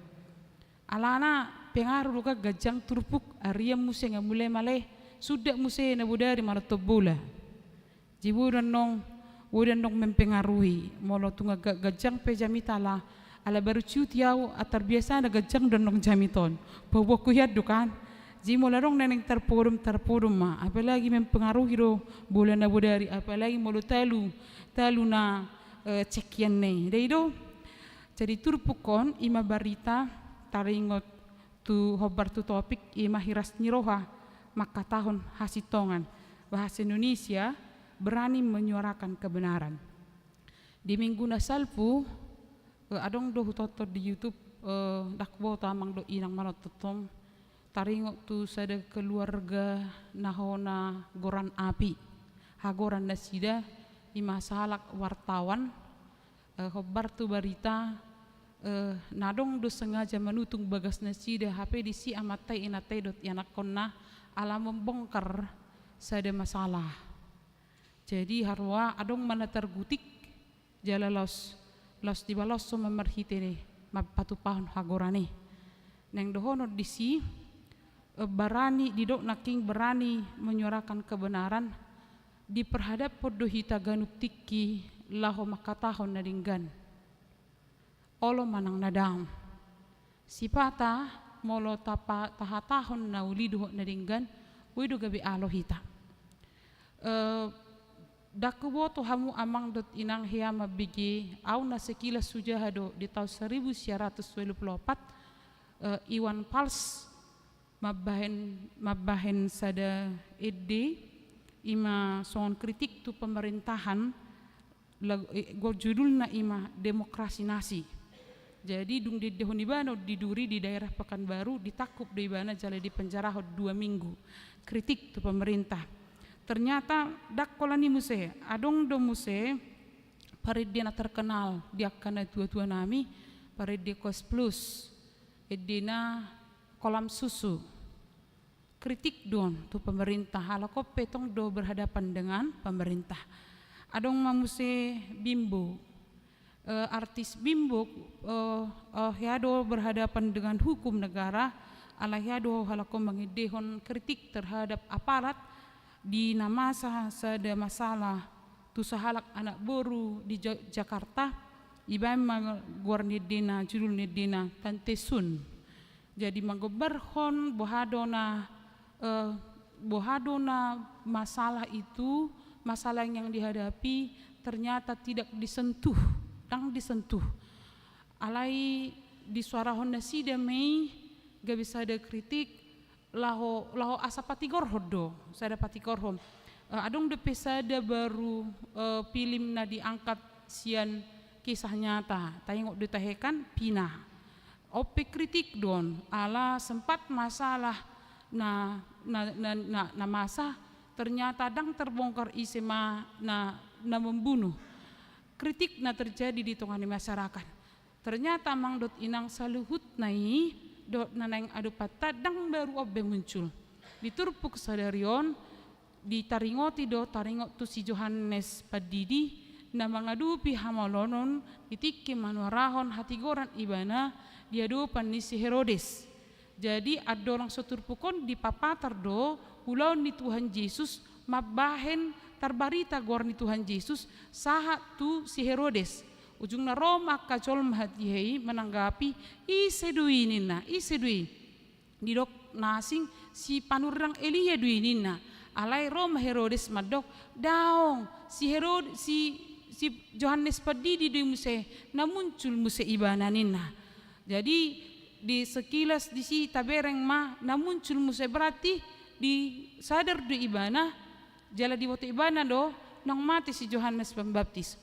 Alana pengaruh do kan ganjang turpuk, arian muse nga mulai male, sundat muse na bodari manonton bola. Jadi boi do annon, boi do annon mempengaruhi. Molo tung agak ganjang pe jamita ala, ala baru ciuti au, ah, tarbiasa na ganjang do annon jamita on. Paboaonku hian do kan. Jadi molo adong na naeng tarpodom, tarpodom ma. Apalagi mempengaruhi do bola na bodari, apalagi molo talu, talu na, eh, cekian na i. Dai do. Jadi turpuk on, ima barita, taringot tu hombar tu topik, ima hiras ni roha mangkatahon hasintongan. Bahasa Indonesia, berani menyuarakan kebenaran. Di minggu na salpu, eh, adong do hutonton di YouTube, eh, ndang huboto amang dohot inang manonton tong, taringot tu sada keluarga na hona goran api. Hagoran nasida, ima sahalak wartawan, eh, hombar tu barita, eh, na adong do sengaja manutung bagas nasida, hape disi amanta i, inanta i dohot ianakkonna, ala membongkar sada masalah. Jadi haroa adong ma na targutik, jala laos, laos dibalashon ma marhite mampatupahon hagoran i. Naeng dohonon disi, eh, berani, didok nangkin berani menyuarakan kebenaran, diperhadaphon do hita ganup tingki laho mangkatahon na denggan. Olo manang na daong. Sipata molo tapa-, tahatahon na uli dohot na denggan, boi do gabe alo hita. Eh, ndang huboto hamu amang dohot inang hea mambege, au na sekilas hujaha do di taon seribu sia ratus ualu pulu opat, eh, Iwan Fals mambahen, mambahen sada ende, ima songon kritik tu pemerintahan, lag-, eh, go-, judulna ima Demokrasi Nasi. Jadi dung diendehon ibana on di duri di daerah Pekanbaru, ditangkup do ibana jala dipenjarahon dua minggu. Kritik tu pemerintah. Ternyata ndang holan i muse, adong do muse parende na terkenal di angka na tua-tua nami, parende Koes Plus, endena kolam susu. Kritik do on tu pemerintah, halak on pe tong do berhadapan dengan pemerintah. Adong ma muse Bimbo, eh, artis Bimbo, eh, eh, hea do berhadapan dengan hukum negara, ala hea do halak on mangendehon kritik terhadap aparat di na masa sada masalah tu sahalak anak boru di Ja-, Jakarta, ibaen ma goar ni endena, judul ni endena Tante Sun. Jadi manggombarhon boha do na, eh, boha do na masalah itu, masalah yang dihadapi ternyata tidak disentuh, ndang disentuh. Alai disuarahon nasida ma i gabe sada kritik, laho, laho asa patigorhon do, sada patigorhon. Eh, adong dope sada baru, eh, film na diangkat sian kisah nyata, taingot do tahe kan, Pina. On pe kritik do on, ala sempat masalah na, na, na, na, na masa, ternyata ndang terbongkar ise ma na, na membunuh. Kritik na terjadi di tonga ni masyarakat. Ternyata amang dohot inang, saluhutna i dohot na naeng adopanta ndang baru on be muncul. Di turpuk sadari on, ditaringoti do, taringot tu si Johannes Pandidi na mangadopi hamalonon di tingki manuarahon hatigoran ibana di adopan ni si Herodes. Jadi andorang so turpuk on dipapatar do ulaon ni Tuhan Jesus, mambahen tarbarita goar ni Tuhan Jesus sahat tu si Herodes. Ujungna ro ma angka jolma hatiha i mananggapi, "Ise do i?" ninna, "Ise do i?" Didok na asing, "Si panurang Elia do i," ninna. Alai ro ma Herodes mandok, "Daong, si Herod-, si, si Johannes Pandidi do i muse, na muncul muse ibana," ninna. Jadi di sekilas disi tabereng ma na muncul muse, berarti disadar do ibana, jala diboto ibana do naung mate si Johannes Pembaptis.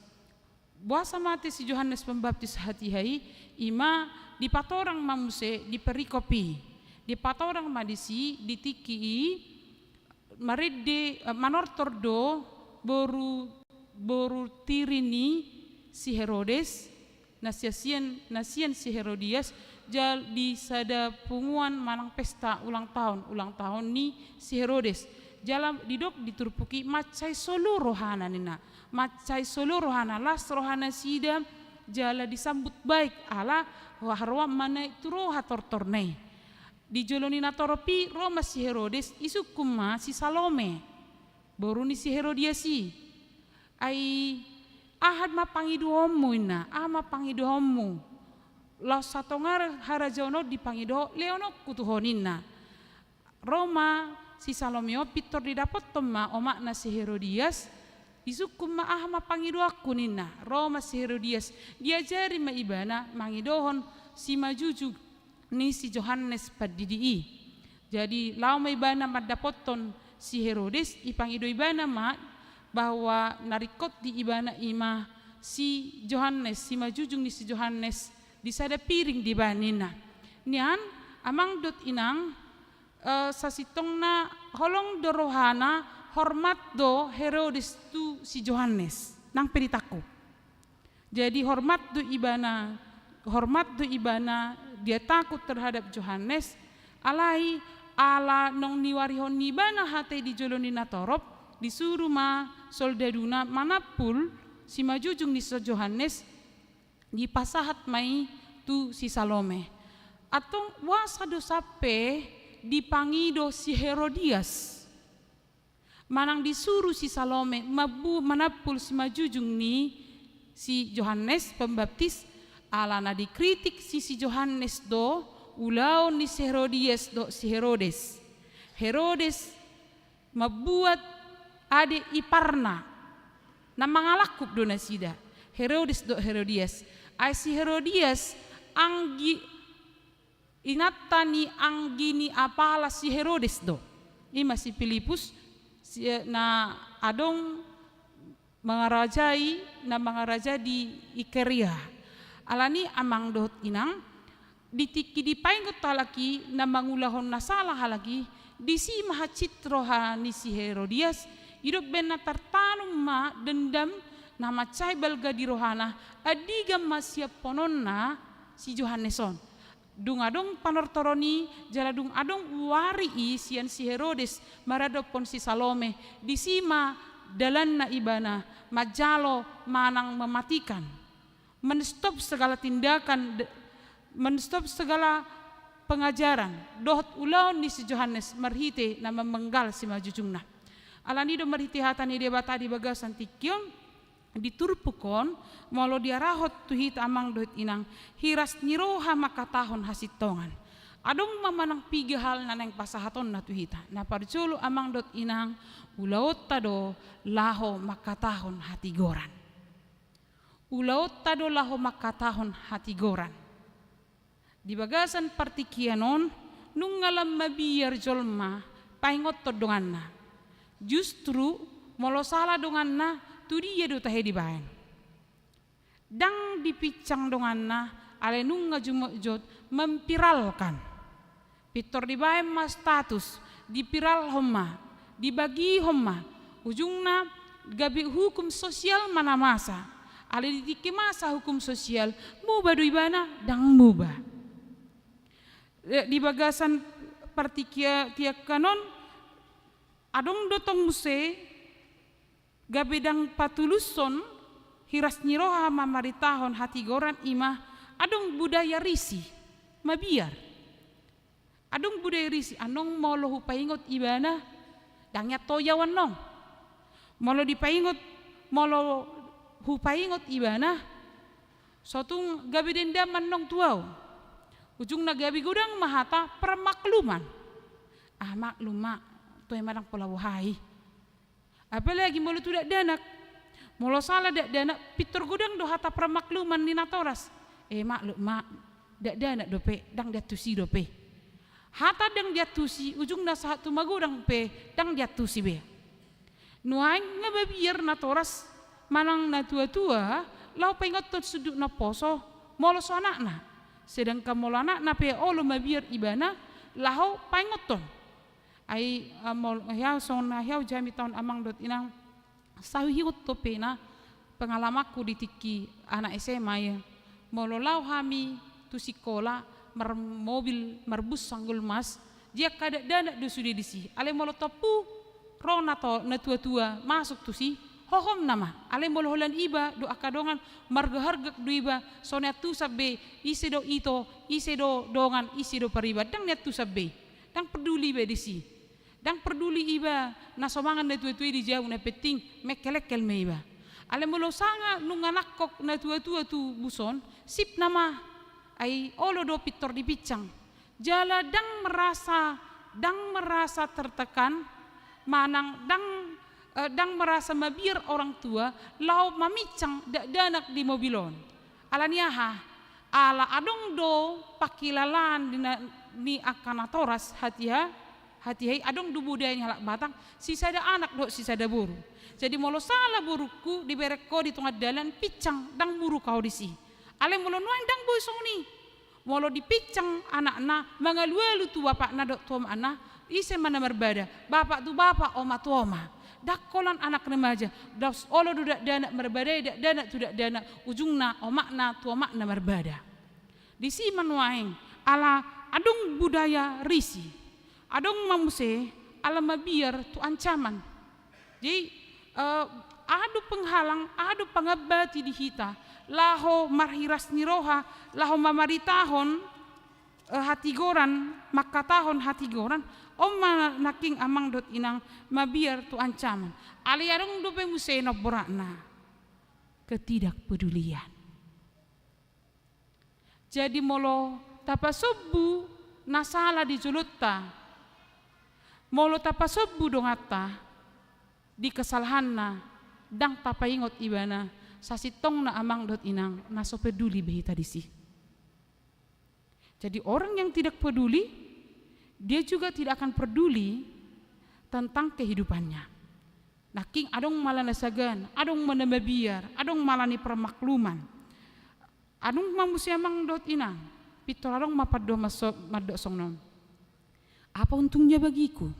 Boasa mate si Johannes Pembaptis hatiha i? Ima dipatorang ma muse di perikop i. Dipatorang ma disi di tingki i, marende, eh, manortor do boru, boru tiri ni si Herodes, na sian, na sian si Herodias, jala di sada punguan manang pesta ulang tahun, ulang tahun ni si Herodes. Jala didok di turpuk i, mansai solu rohana ninna. Mansai solu rohana, las roha nasida, jala disambut baik ala haroan ma na i tu roha tortorna i. Di jolo ni natorop i ro ma si Herodes, disungkun ma si Salome, boru ni si Herodias i. "Ai aha ma pangidoanmu?" ninna. "Aha ma pangidoanmu? Laos satonga harajaon on dipangido ho, lehononku tu ho," ninna. Ro ma si Salome on, pintor didapothon ma omakna si Herodias. Disungkun ma, "Aha ma pangidoanku?" ninna. Ro ma si Herodias, diajari ma ibana mangidohon simanjujung ni si Johannes Pandidi i. Jadi laho ma ibana mandapothon si Herodes, dipangido ibana ma bahwa na ringkot di ibana ima si Johannes, simanjujung ni si Johannes, di sada piring dibahen ninna. Nian, amang dohot inang, eh, sasintongna holong do rohana, hormat do Herodes tu si Johannes. Nang pe ditangkup. Jadi hormat do ibana, hormat do ibana, dia takut terhadap Johannes, alai ala naung niwarihon ni ibana hata i di jolo ni natorop, disuru ma soldaduna manampul simanjujung ni si Johannes, dipasahat ma i tu si Salome. Antong boasa do sampe dipangido si Herodias manang disuru si Salome mambu-, manampul simanjujung ni si Johannes Pembaptis? Ala na dikritik si, si Johannes do ulaon ni si Herodias dohot si Herodes. Herodes mambuat ade iparna, na mangalangkup do nasida, Herodes dohot Herodias. Ai si Herodias anggi-, inanta ni anggi ni apala si Herodes do. Ima si Pilipus, si, na adong mangarajai, na mangaraja di Ikaria. Alani amang dohot inang, di tingki dipaingot halak i na mangulahon na sala halak i, disi ma hansit roha ni si Herodias, didok bahenna tartanum ma dendam na mansai balga di rohana, andigan ma siaphononna si Johannes on. Dung adong panortoron i, jala dung adong uari i sian si Herodes maradophon si Salome, disi ma dalanna ibana manjalo manang mematikan, menstop segala tindakan, de-, menstop segala pengajaran dohot ulaon ni si Johannes marhite na mamenggal simanjujungna. Alani do marhite hata ni Debata di bagasan tingki on, di turpuk on, molo diarahon tu hita amang dohot inang, hiras ni roha mangkatahon hasintongan. Adong ma manang piga hal na naeng pasahatonna tu hita. Na parjolo amang dohot inang, ulaonta do laho mangkatahon hatigoran. Ulaonta do laho mangkatahon hatigoran. Di bagasan partingkian on, nunga lam mabiar jolma paingothon donganna. Justru, molo sala donganna, tu dia do tahe dibaen? Ndang dipinsang donganna, alai nunga jumotjot memviralkan. Pintor dibaen ma status, diviralhon ma, dibagihon ma, ujungna gabe hukum sosial ma na masa. Alai di tingki masa hukum sosial, muba do ibana? Ndang muba. Eh, di bagasan partingkian on, adong do tong muse, gabe ndang patulushon, hiras ni roha mamaritahon hatigoran, ima adong budaya risih, mabiar. Adong budaya risi, annon molo hupaingot ibana, ndang iantoi au annon. Molo dipaingot, molo hupaingot ibana, so tung gabe dendam annon tu au. Ujungna gabe godang ma hata permakluman. Ah, maklum ma, toe ma ndang pola boha i. Apalagi molo tu dakdanak. Molo sala dakdanak, pintor godang do hata permakluman ni natoras. Eh, maklum ma, dakdanak dope, ndang diantusi dope. Hata ndang diantusi, ujungna sahat tu magodang pe ndang diantusi be. Nuaeng nga mabiar natoras manang natuatua laho paingothon sundut naposo molo so anakna. Sedangkan molo anakna pe olo mabiar ibana laho paingothon. Ai, ah, molo, eh, au songon na, eh, au jamita on amang dohot inang, sai huingot dope na pengalamanku di tingki anak S M A i. Molo laho hami tu sikola, marmobil, marbus sanggul mas, di angka dakdanak do sude disi. Alai molo tompu ro nato-, natuatua masuk tusi, hohom nama. Alai molo holan iba dohot angka dongan, marhargak do iba, so niantusan be, ise do ito, ise do dongan, ise do pariban, ndang niantusan be. Ndang perduli iba disi. Ndang perduli iba na so mangan natuatua i di jabu, na penting mengkelengkel ma iba. Alai molo sanga nunga nangkok natuatua tu bus on, sip nama, ai olo do pintor dipinsang. Jala ndang merasa, ndang merasa tertekan, manang ndang, eh, ndang merasa mabiar orang tua laho maminsang dakdanak di mobil on. Ala ni aha? Ala adong do pangkilalaan di na-, ni angka natoras hatiha, hatiha i adong do budaya ni halak Batak, sisada anak dohot sisada boru. Jadi molo sala borungku dibereng ho di tonga dalan, pinsang, ndang muruk au disi. Alai molo nuaeng ndang boi songon i. Molo dipinsang anakna, mangalualu tu bapakna dohot tu omakna, ise ma na marbada, bapak tu bapak, oma tu oma. Ndang holan anak remaja, dos olo do dakdanak marbada i, dakdanak tu dakdanak, ujungna omakna tu omakna marbada. Disi ma nuaeng, ala adong budaya risi, adong ma muse ala mabiar tu ancaman. Jadi, eh, aha do penghalang, aha do pangambati di hita laho marhiras ni roha, laho mamaritahon, eh, hatigoran, mangkatahon hatigoran, on ma nangkin amang dohot inang mabiar tu ancaman. Alai adong dope muse nomboratna, ketidakpedulian. Jadi molo tapasombu na sala di jolonta, molo tapasombu donganta di kesalahanna, ndang tapaingot ibana, sasintongna amang dohot inang, na so peduli be hita disi. Jadi orang yang tidak peduli, dia juga tidak akan peduli tentang kehidupannya. Nangkin adong ma ala na sagan, adong ma na mabiar, adong ma ala ni permakluman. Adong ma muse amang dohot inang, pintor adong ma pandohan maso-, mandok songon on. Apa untungnya bagiku?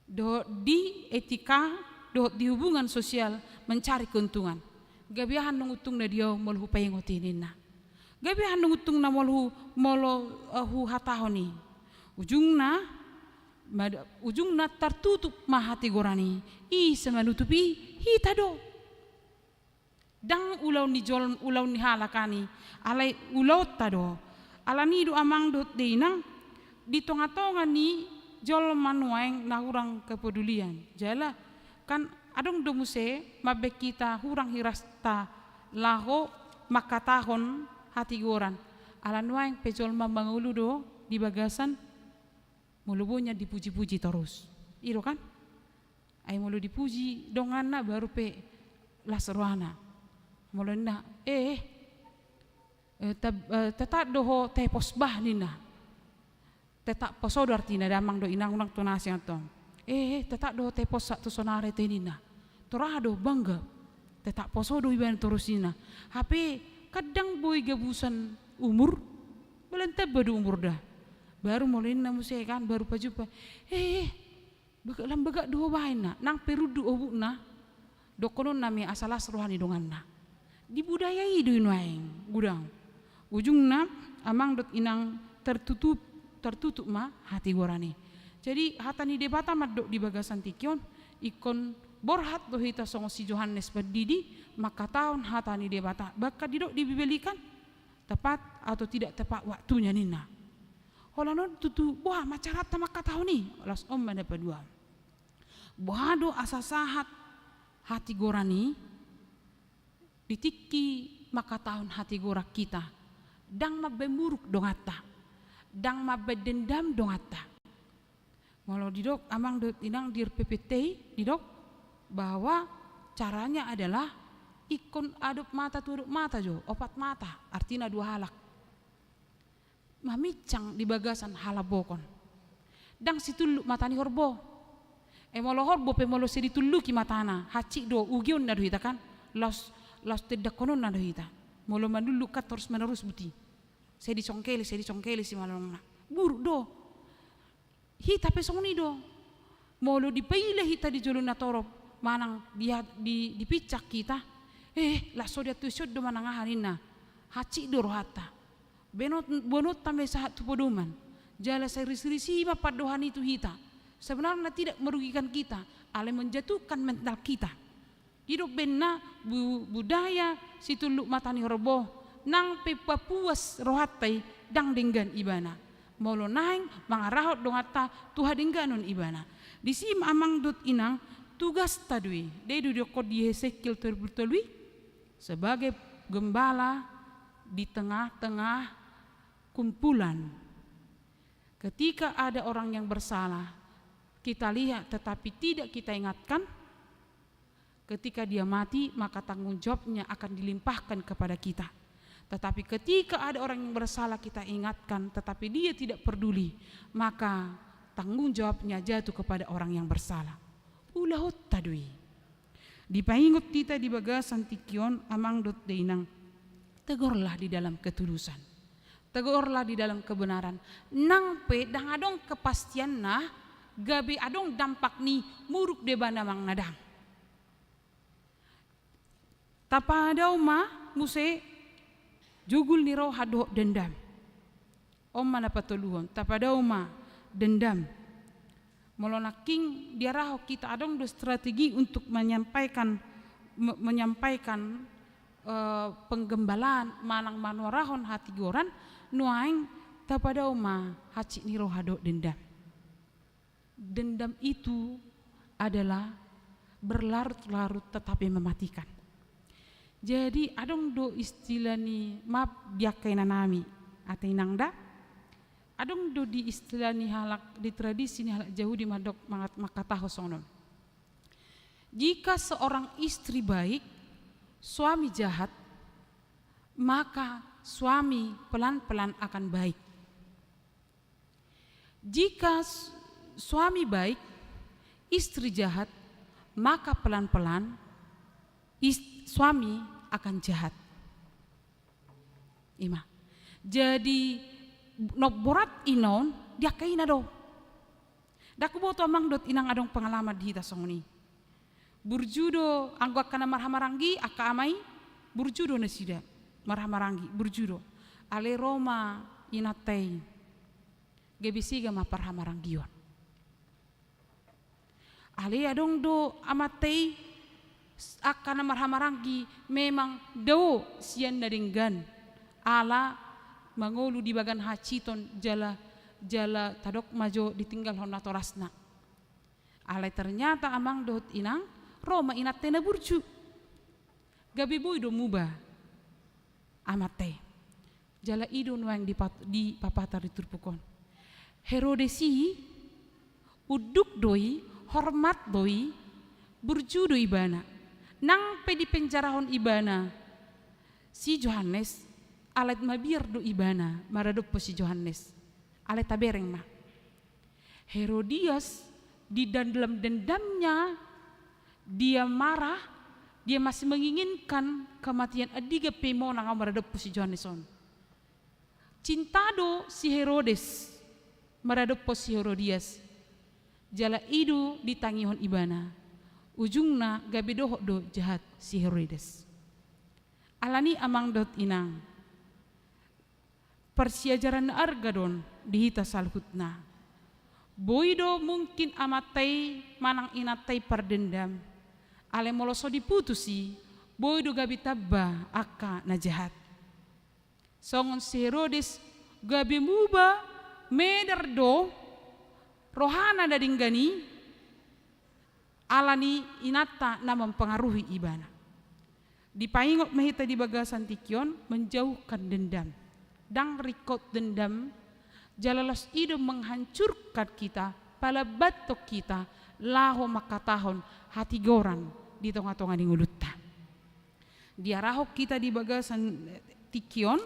Dohot di etika, dohot di hubungan sosial mencari keuntungan. Gabe aha annon untungna di au molo hupaingot i ninna. Gabe aha annon untungna molo hu-, molo, eh, huhatahon i. Ujungna, mad-, ujungna tartutup ma hatigoran i. Ise manutupi? Hita do. Ndang ulaon ni jol-, ulaon ni halak an i, alai ulaonta do. Ala ni do amang dohot inang, di tonga-tonga ni jolma nuaeng na hurang kepedulian. Jala, kan adong do muse mambaen hita hurang hirasta laho mangkatahon hatigoran. Ala nuaeng pe jolma mangolu do di bagasan molo boi nian dipuji-puji torus. I do kan? Ai molo dipuji donganna baru pe las rohana. Molo ninna, eh, eh, tab-, eh, tetap do ho tepos bah ninna. Tetap poso do artina damang do inang unang tona siang tong. Eh, eh, tetap do ho tepos sahat tu sonari te ninna. Tor aha do bangga. Tetap poso do iba torus ninna. Hape kan ndang boi gabusan umur. Balan tamba do umur da. Baru molo ninna muse kan, baru pajumpa. Eh, eh, bagak lam bagak do ho bah ninna, nang pe runduk obukna, dohononna ma i asa las roha ni donganna. Di budaya i do i nuaeng, godang. Ujungna, amang dohot inang tertutup, tertutup ma hatigoran i. Jadi, hata ni Debata mandok di bagasan tingki on, ingkon borhat do hita songon si Johannes Pandidi, mangkatahon hata ni Debata. Bahkan didok di Bibel i kan, tepat atau tidak tepat waktunya ninna. Holan on tutu, boha ma caranta mangkatahon i? Laos on ma na paduahon. Boha do asa sahat hatigoran i? Di tingki mangkatahon hatigoran hita, ndang mambaen muruk donganta, ndang mambaen dendam donganta. Molo didok amang dohot inang di R P P T i, didok bahwa caranya adalah ingkon adop mata tu adop mata jo, opat mata, artina dua halak. Mamincang di bagasan halambokon. Ndang situlluk mata ni horbo. E molo horbo pe molo sai ditulluki matana, hansit do, ugeonna do hita kan, laos, laos tendangkononna do hita. Molo manulluk kan torus menerus buti. Sai disongkeli, sai disongkeli simalongna. Buruk do. Hita pe songon i do. Molo dipaila hita di jolo na torop manang di, di, dipincang hita, eh, las so diantusi on do manang aha ninna. Hansit do rohanta. Bonot, bononta ma i sahat tu podoman. Jala sai risirisi ma pandohan i tu hita. Sebenarnya tidak merugikan kita, alai menjatuhkan mental kita. Didok baenna bu-, budaya situlluk mata ni horbo, nang pe papuas rohanta i ndang denggan ibana. Molo naeng mangarahon donganta tu hadengganon ibana. Disi ma amang dohot inang, tugasta do i, ndai do didokkon di Hesekiel tolu pulu tolu i, sebagai gembala di tengah-tengah kumpulan. Ketika ada orang yang bersalah, kita lihat tetapi tidak kita ingatkan, ketika dia mati, maka tanggung jawabnya akan dilimpahkan kepada kita. Tetapi ketika ada orang yang bersalah kita ingatkan, tetapi dia tidak peduli, maka tanggung jawabnya jatuh kepada orang yang bersalah. Ulahonta do i. Dipaingot hita di bagasan tingki on amang dohot inang. Tegorlah di dalam ketulusan. Tegorlah di dalam kebenaran. Nang pe ndang adong kepastianna, gabe adong dampak ni muruk do ibana manang na ndang. Tapadao ma muse jugul ni roha dohot dendam. On ma na patoluhon, tapadao ma dendam. Molo nangkin diarahon hita adong do strategi untuk menyampaikan, me-, menyampaikan, eh, penggembalaan manang manuarahon hatigoran, nuaeng tapadao ma hansit ni roha dohot dendam. Dendam itu adalah berlarut-larut tetapi mematikan. Jadi adong do istilah ni, maaf, di angka inanami, ate inang da, adong do di istilah ni halak, di tradisi ni halak Jahudi mandok mangat-, mangkatahon songon on. Jika seorang istri baik, suami jahat, maka suami pelan-pelan akan baik. Jika s-, suami baik, istri jahat, maka pelan-pelan is-, suami akan jahat. I ma. Jadi, nomborat i non di angka ina do. Ndang huboto amang dohot inang adong pengalaman di hita songon i. Burju do anggo angka na marhahamaranggi, angka ama i, burju do nasida. Marhahamaranggi, burju do. Alai ro ma inanta i, gabe sega ma parhahamaranggion. Alai adong do amanta i, s-, angka na marhahamaranggi memang dao sian na denggan, ala mangolu di bagan hansiton jala, jala tadok ma jo ditinggalhon natorasna. Alai ternyata amang dohot inang, ro ma inanta i na burju. Gabe boi do muba amanta i. Jala i do nuaeng dipat-, dipapatar di turpuk on. Herodes i, unduk do i, hormat do i, burju do ibana. Nang pe dipenjarahon ibana si Johannes, alai mabiar do ibana maradophon si Johannes. Alai tabereng ma. Herodias di dalam dendamnya, dia marah, dia masih menginginkan kematian, andigan pe monang au maradophon si Johannes on. Cinta do si Herodes maradophon si Herodias. Jala i do ditangihon ibana. Ujungna gabe dohot do jahat si Herodes. Alani amang dohot inang. Parsiajaran na arga do on di hita saluhutna. Boi do mungkin amanta i manang inanta i pardendam. Alai molo so diputus i, boi do gabe tamba angka na jahat. Songon si Herodes gabe muba Medar do rohana na denggan i, ala ni inanta na mempengaruhi ibana. Dipaingot ma hita di bagasan tingki on menjauhkan dendam. Ndang ringkot dendam, jala laos i do menghancurkan hita, palambathon hita, laho mangkatahon hatigoran di tonga-tonga ni ngolunta. Diarahon hita di bagasan tingki on,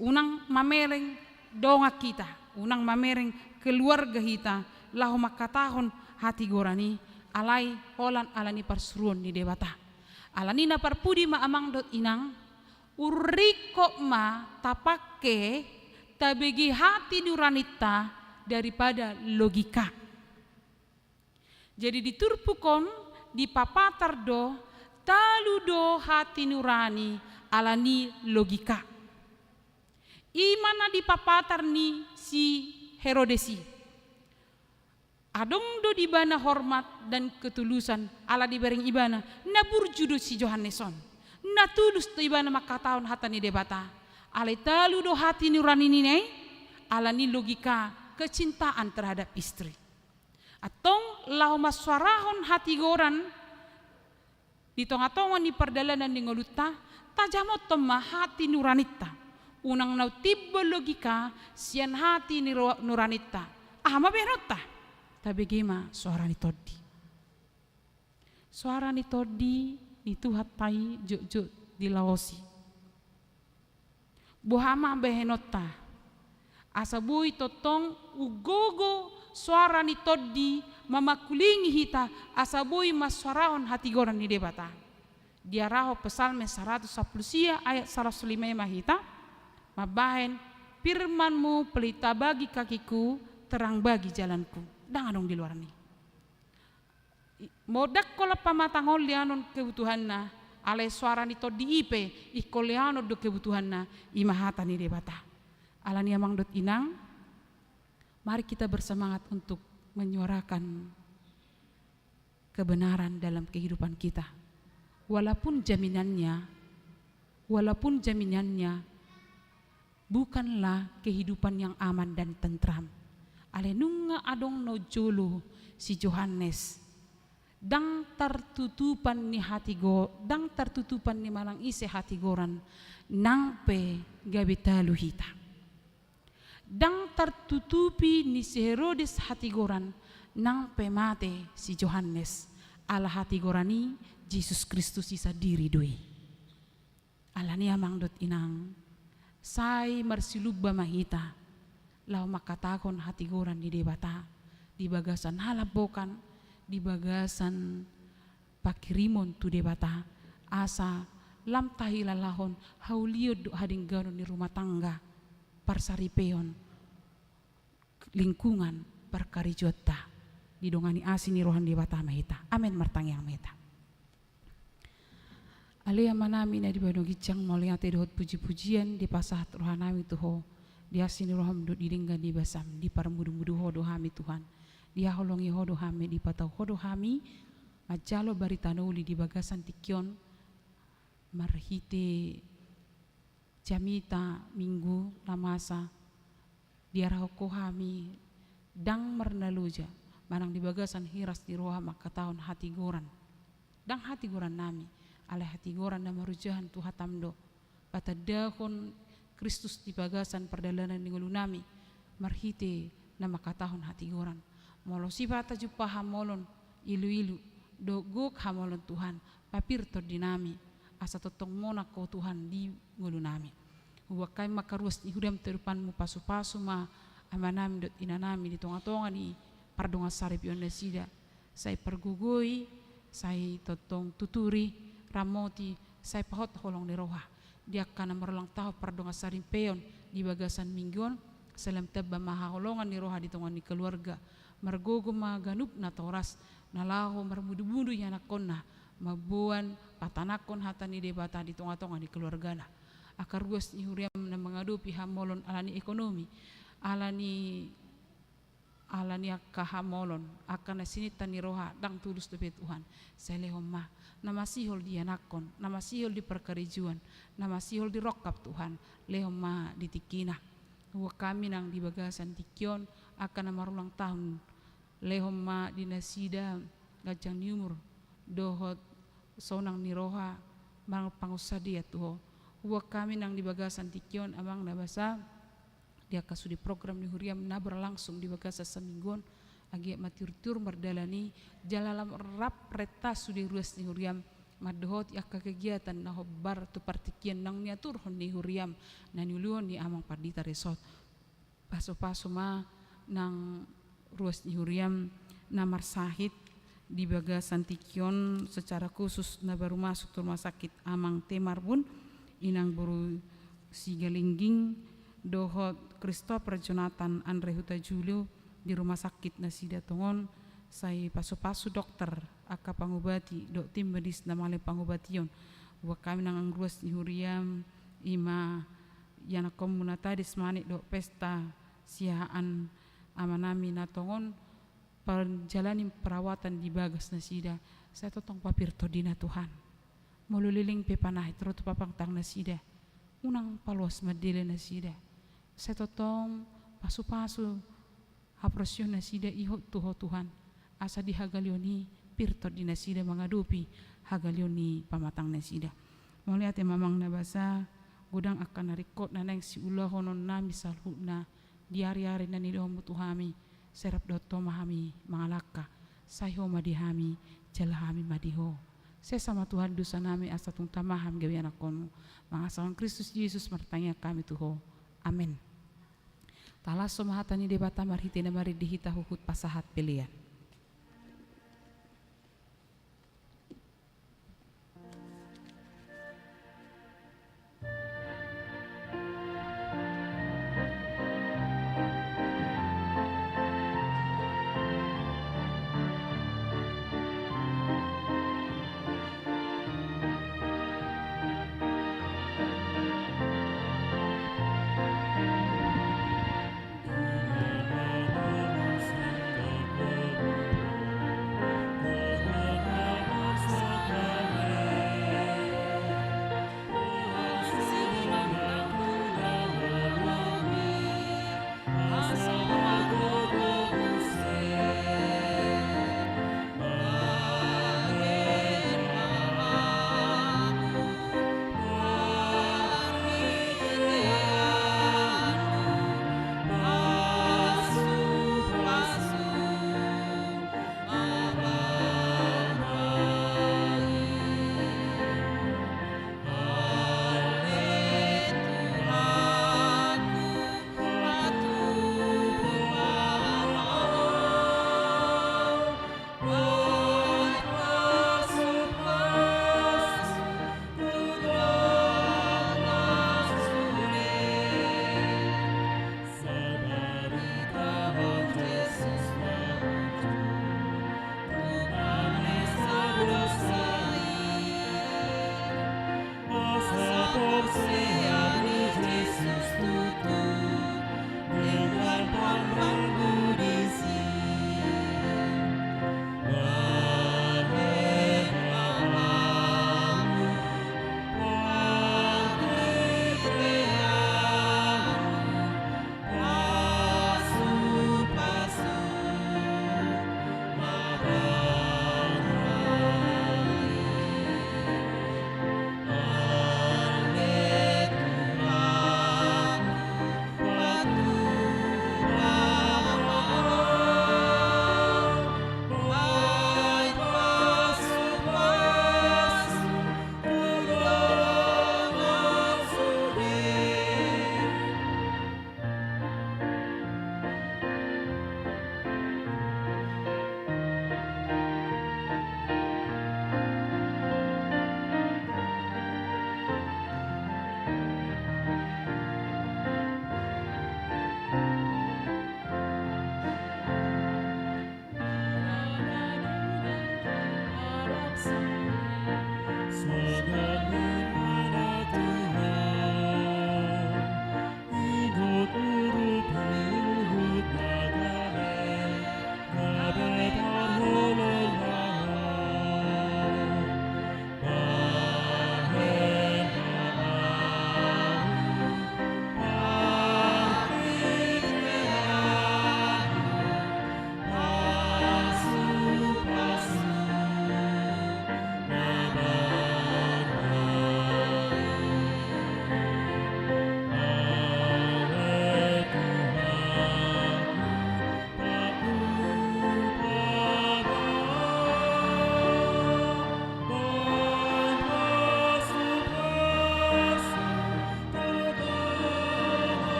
unang mamereng dongan hita, unang mamereng keluarga hita, laho mangkatahon hatigoran i, alai holan ala ni parsuruon ni Debata. Ala ni na parpudi ma amang dohot inang, ringkot ma tapangke, tabege hati nuraninta daripada logika. Jadi di turpuk on dipapatar do, talu do hati nurani ala ni logika. I ma na dipapatar ni si Herodes i. Adong do di ibana hormat dan ketulusan, ala dibereng ibana, na burju do si Johannes on. Na tulus do ibana mangkatahon hata ni Debata. Alai talu do hati nurani nina i, ala ni logika, kecintaan terhadap istri. Antong laho mansuarahon hatigoran di tonga-tonga ni pardalanan ni ngolunta, tajamothon ma hati nuraninta. Unang na timbul logika sian hati ni ro-, nuraninta. Aha ma bahenonta? Tabege ma soara ni tondi. Soara ni tondi ni Tuhanta i jotjot dilaosi. Boha ma bahenonta? Asa boi tongtong umgogo soara ni tondi mamangkulingi hita, asa boi mansuarahon hatigoran ni Debata. Diarahon Psalmen saratus sampulu sia ayat saratus lima i ma hita, mambahen, "Firman-Mu pelita bagi kakiku, terang bagi jalanku." Ndang adong di luar ni. I-, molo ndang holan pamatang on lehonon kebutuhanna, alai soara ni tondi i pe, ingkon lehonon do kebutuhanna, i ma hata ni Debata. Ala ni amang dohot inang, mari kita bersemangat untuk menyuarakan kebenaran dalam kehidupan kita. Walaupun jaminannya, walaupun jaminannya bukanlah kehidupan yang aman dan tentram. Alai nunga adong na jolo si Johannes. Ndang tartutupan ni hatigo-, ndang tartutupan ni manang ise hatigoran, nang pe gabe talu hita. Ndang tartutupi ni si Herodes hatigoran, nang pe mate si Johannes. Ala hatigoran i Jesus Kristus i sandiri do i. Ala ni amang dohot inang, sai marsilumba ma hita, laho mangkatahon hatigoran ni Debata, di bagasan halambokan, di bagasan panghirimon tu Debata, asa lam tahilalahon haulion dohot hadengganon ni rumah tangga, parsaripeon, lingkungan, parkarejoanta, didongani asi ni roha ni Debata ma hita. Amen, martangiang ma hita. Ale Amanami na di banua ginjang, mauliate dohot puji-pujian dipasahat rohanami tu Ho, di asi ni roham dohot di denggan ni basam, diparmudu-mudu Ho do hami Tuhan, dihaholongi Ho do hami, dipatau Ho do hami, manjalo barita na uli di bagasan tingki on, marhite jamita Minggu na masa, diarahon Ho hami ndang marnaloja, manang di bagasan hiras ni roha mangkatahon hatigoran. Ndang hatigoran nami, alai hatigoran na marojahan tu hatam do, patandahon Kristus di bagasan pardalanan ni ngolu nami, marhite na mangkatahon hatigoran. Molo sipata jumpa hamolon, ilu-ilu, dohot gok hamolon Tuhan, papir tondi nami, asa tongtong monang Ho Tuhan di ngolu nami. Huboan hami ma angka ruas ni hudam tu adopanmu, pasu-pasu ma amanami dohot inanami di tonga-tonga ni pardongansaripeon nasida, sai pargogoi, sai tongtong tuturi, ramoti, sai pahot holong ni roha. Di angka na marulang tahun pardongansaripeon di bagasan Minggu on, sai lam tamba ma haholongan ni roha di tonga ni keluarga, margogo ma ganup natoras, na laho marmudu-mudu ianakhonna, mamboan patananghon hata ni Debata di tonga-tonga ni keluargana. Angka ruas ni huriam na mangadopi hamolon ala ni ekonomi, ala ni, ala ni angka hamolon, angka na sininta ni roha, ndang tulus dope Tuhan, sai lehon ma, na masihol di ianakhon, na masihol di parkarejoan, na masihol di rongkap Tuhan, lehon ma di tingkina. Huboan hami nang di bagasan tingki on angka na marulang tahun, lehon ma di nasida ganjang ni umur dohot sonang ni roha manang pangunsandean tu Ho. Huboan hami nang di bagasan tingki on, Amang na basa, di angka sude program ni huriaM na berlangsung di bagasan saminggu on, asa ma tiur-tiur mardalan i, jala lam rap renta sude ruas ni huriaM mandohoti angka kegiatan na hombar tu partingkian naung niaturhon ni huriaM na niuluhon ni Amang Pandita Resort. Pasu-pasu ma nang ruas ni huriaM na marsahit di bagasan tingki on, secara khusus na baru masuk tu rumah sakit Amang T. Marbun, Inang Boru Sigalingging, dohot Christopher Jonathan Andre Hutajulu di rumah sakit nasida tongon. Sai pasu-pasu dokter, angka pangubati dohot tim medis na mangalean pangubation. Huboan hami nang ruas ni huriaM, i ma ianakhonMu na tadis, Manik, dohot Pesta, siahaan amanami na tongon manjalani perawatan di bagas nasida. Sai tongtong papir tondina, Tuhan. Molo leleng pe panahit ro tu papan tangan nasida, unang paloas mandele nasida. Sai tongtong pasu-pasu haporseaon nasida i tu Ho, Tuhan, asa di hagaleon i pir tondi nasida mangadopi hagaleon ni pamatang nasida. Mauliate ma, Amang na basa, godang angka na ringkot na naeng siulahononnami saluhutna di ari-ari na nilehonMu tu hami. Sai rap dohot Ho ma hami mangalangka, sai Ho ma di hami, jala hami ma di Ho. Sesa ma, Tuhan, dosanami, asa tung tama hami gabe ianakhonMu. Mangasahon Kristus Jesus martangiang hami tu Ho. Amen. Talashon ma hata ni Debata marhite na marende hita huhut pasahat pelean.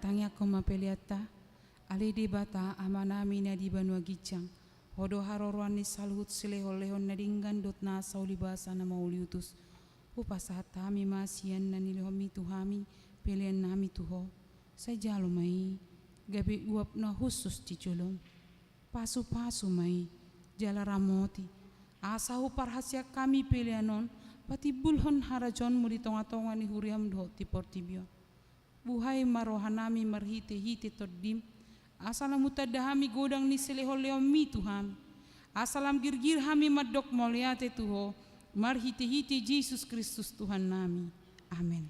Tangiangkon ma peleanta. Ale Debata Amanami na di banua ginjang, Ho do haroroan ni saluhut silehonlehon na denggan dohot nasa ulibasa na mauliutus. Hupasahat hami ma sian na nilehonMi tu hami peleannami tu Ho. Sai jalo ma i gabe uap na hushus di joloM. Pasupasu ma i jala ramoti, asa huparhaseang hami pelean on patimbulhon harajaonMu di tongatonga ni huriaM dohot di portibi on. Buhai ma rohanami marhitehite TondiM, asa lam hutanda hami godang ni silehonlehonMi tu hami, asa lam girgir hami mandok mauliate tu Ho marhitehite Jesus Kristus Tuhannami. Amen.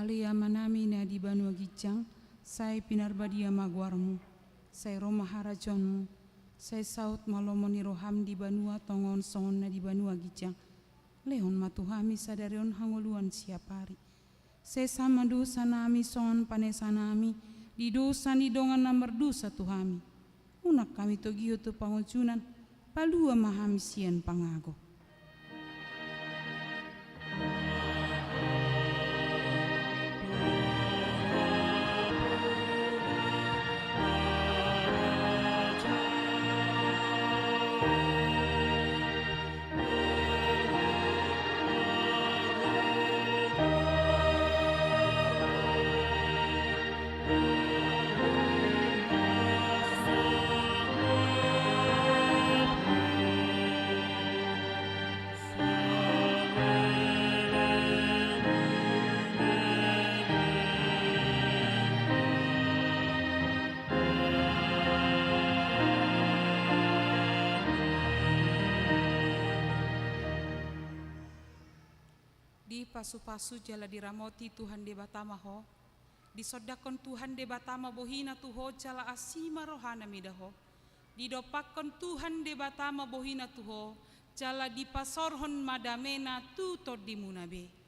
Ale Amanami na di banua ginjang, sai pinarbadia ma goarMu, sai ro ma harajaonMu, sai saut ma lomo ni rohaM di banua tonga on songon na di banua ginjang. Lehon ma tu hami sadari on hangoluan siapari. Sesa ma dosanami songon panesanami di dosa ni dongan na mardosa tu hami. Unang hami togihon tu pangunjunan, palua ma hami sian pangago. Dipasupasu jala diramoti Tuhan Debata ma ho. Disondangkon Tuhan Debata ma bohiNa tu ho jala asi ma rohaNa mida ho. Didompakkon Tuhan Debata ma bohiNa tu ho jala dipasaorhon ma dameNa tu tondimuna be.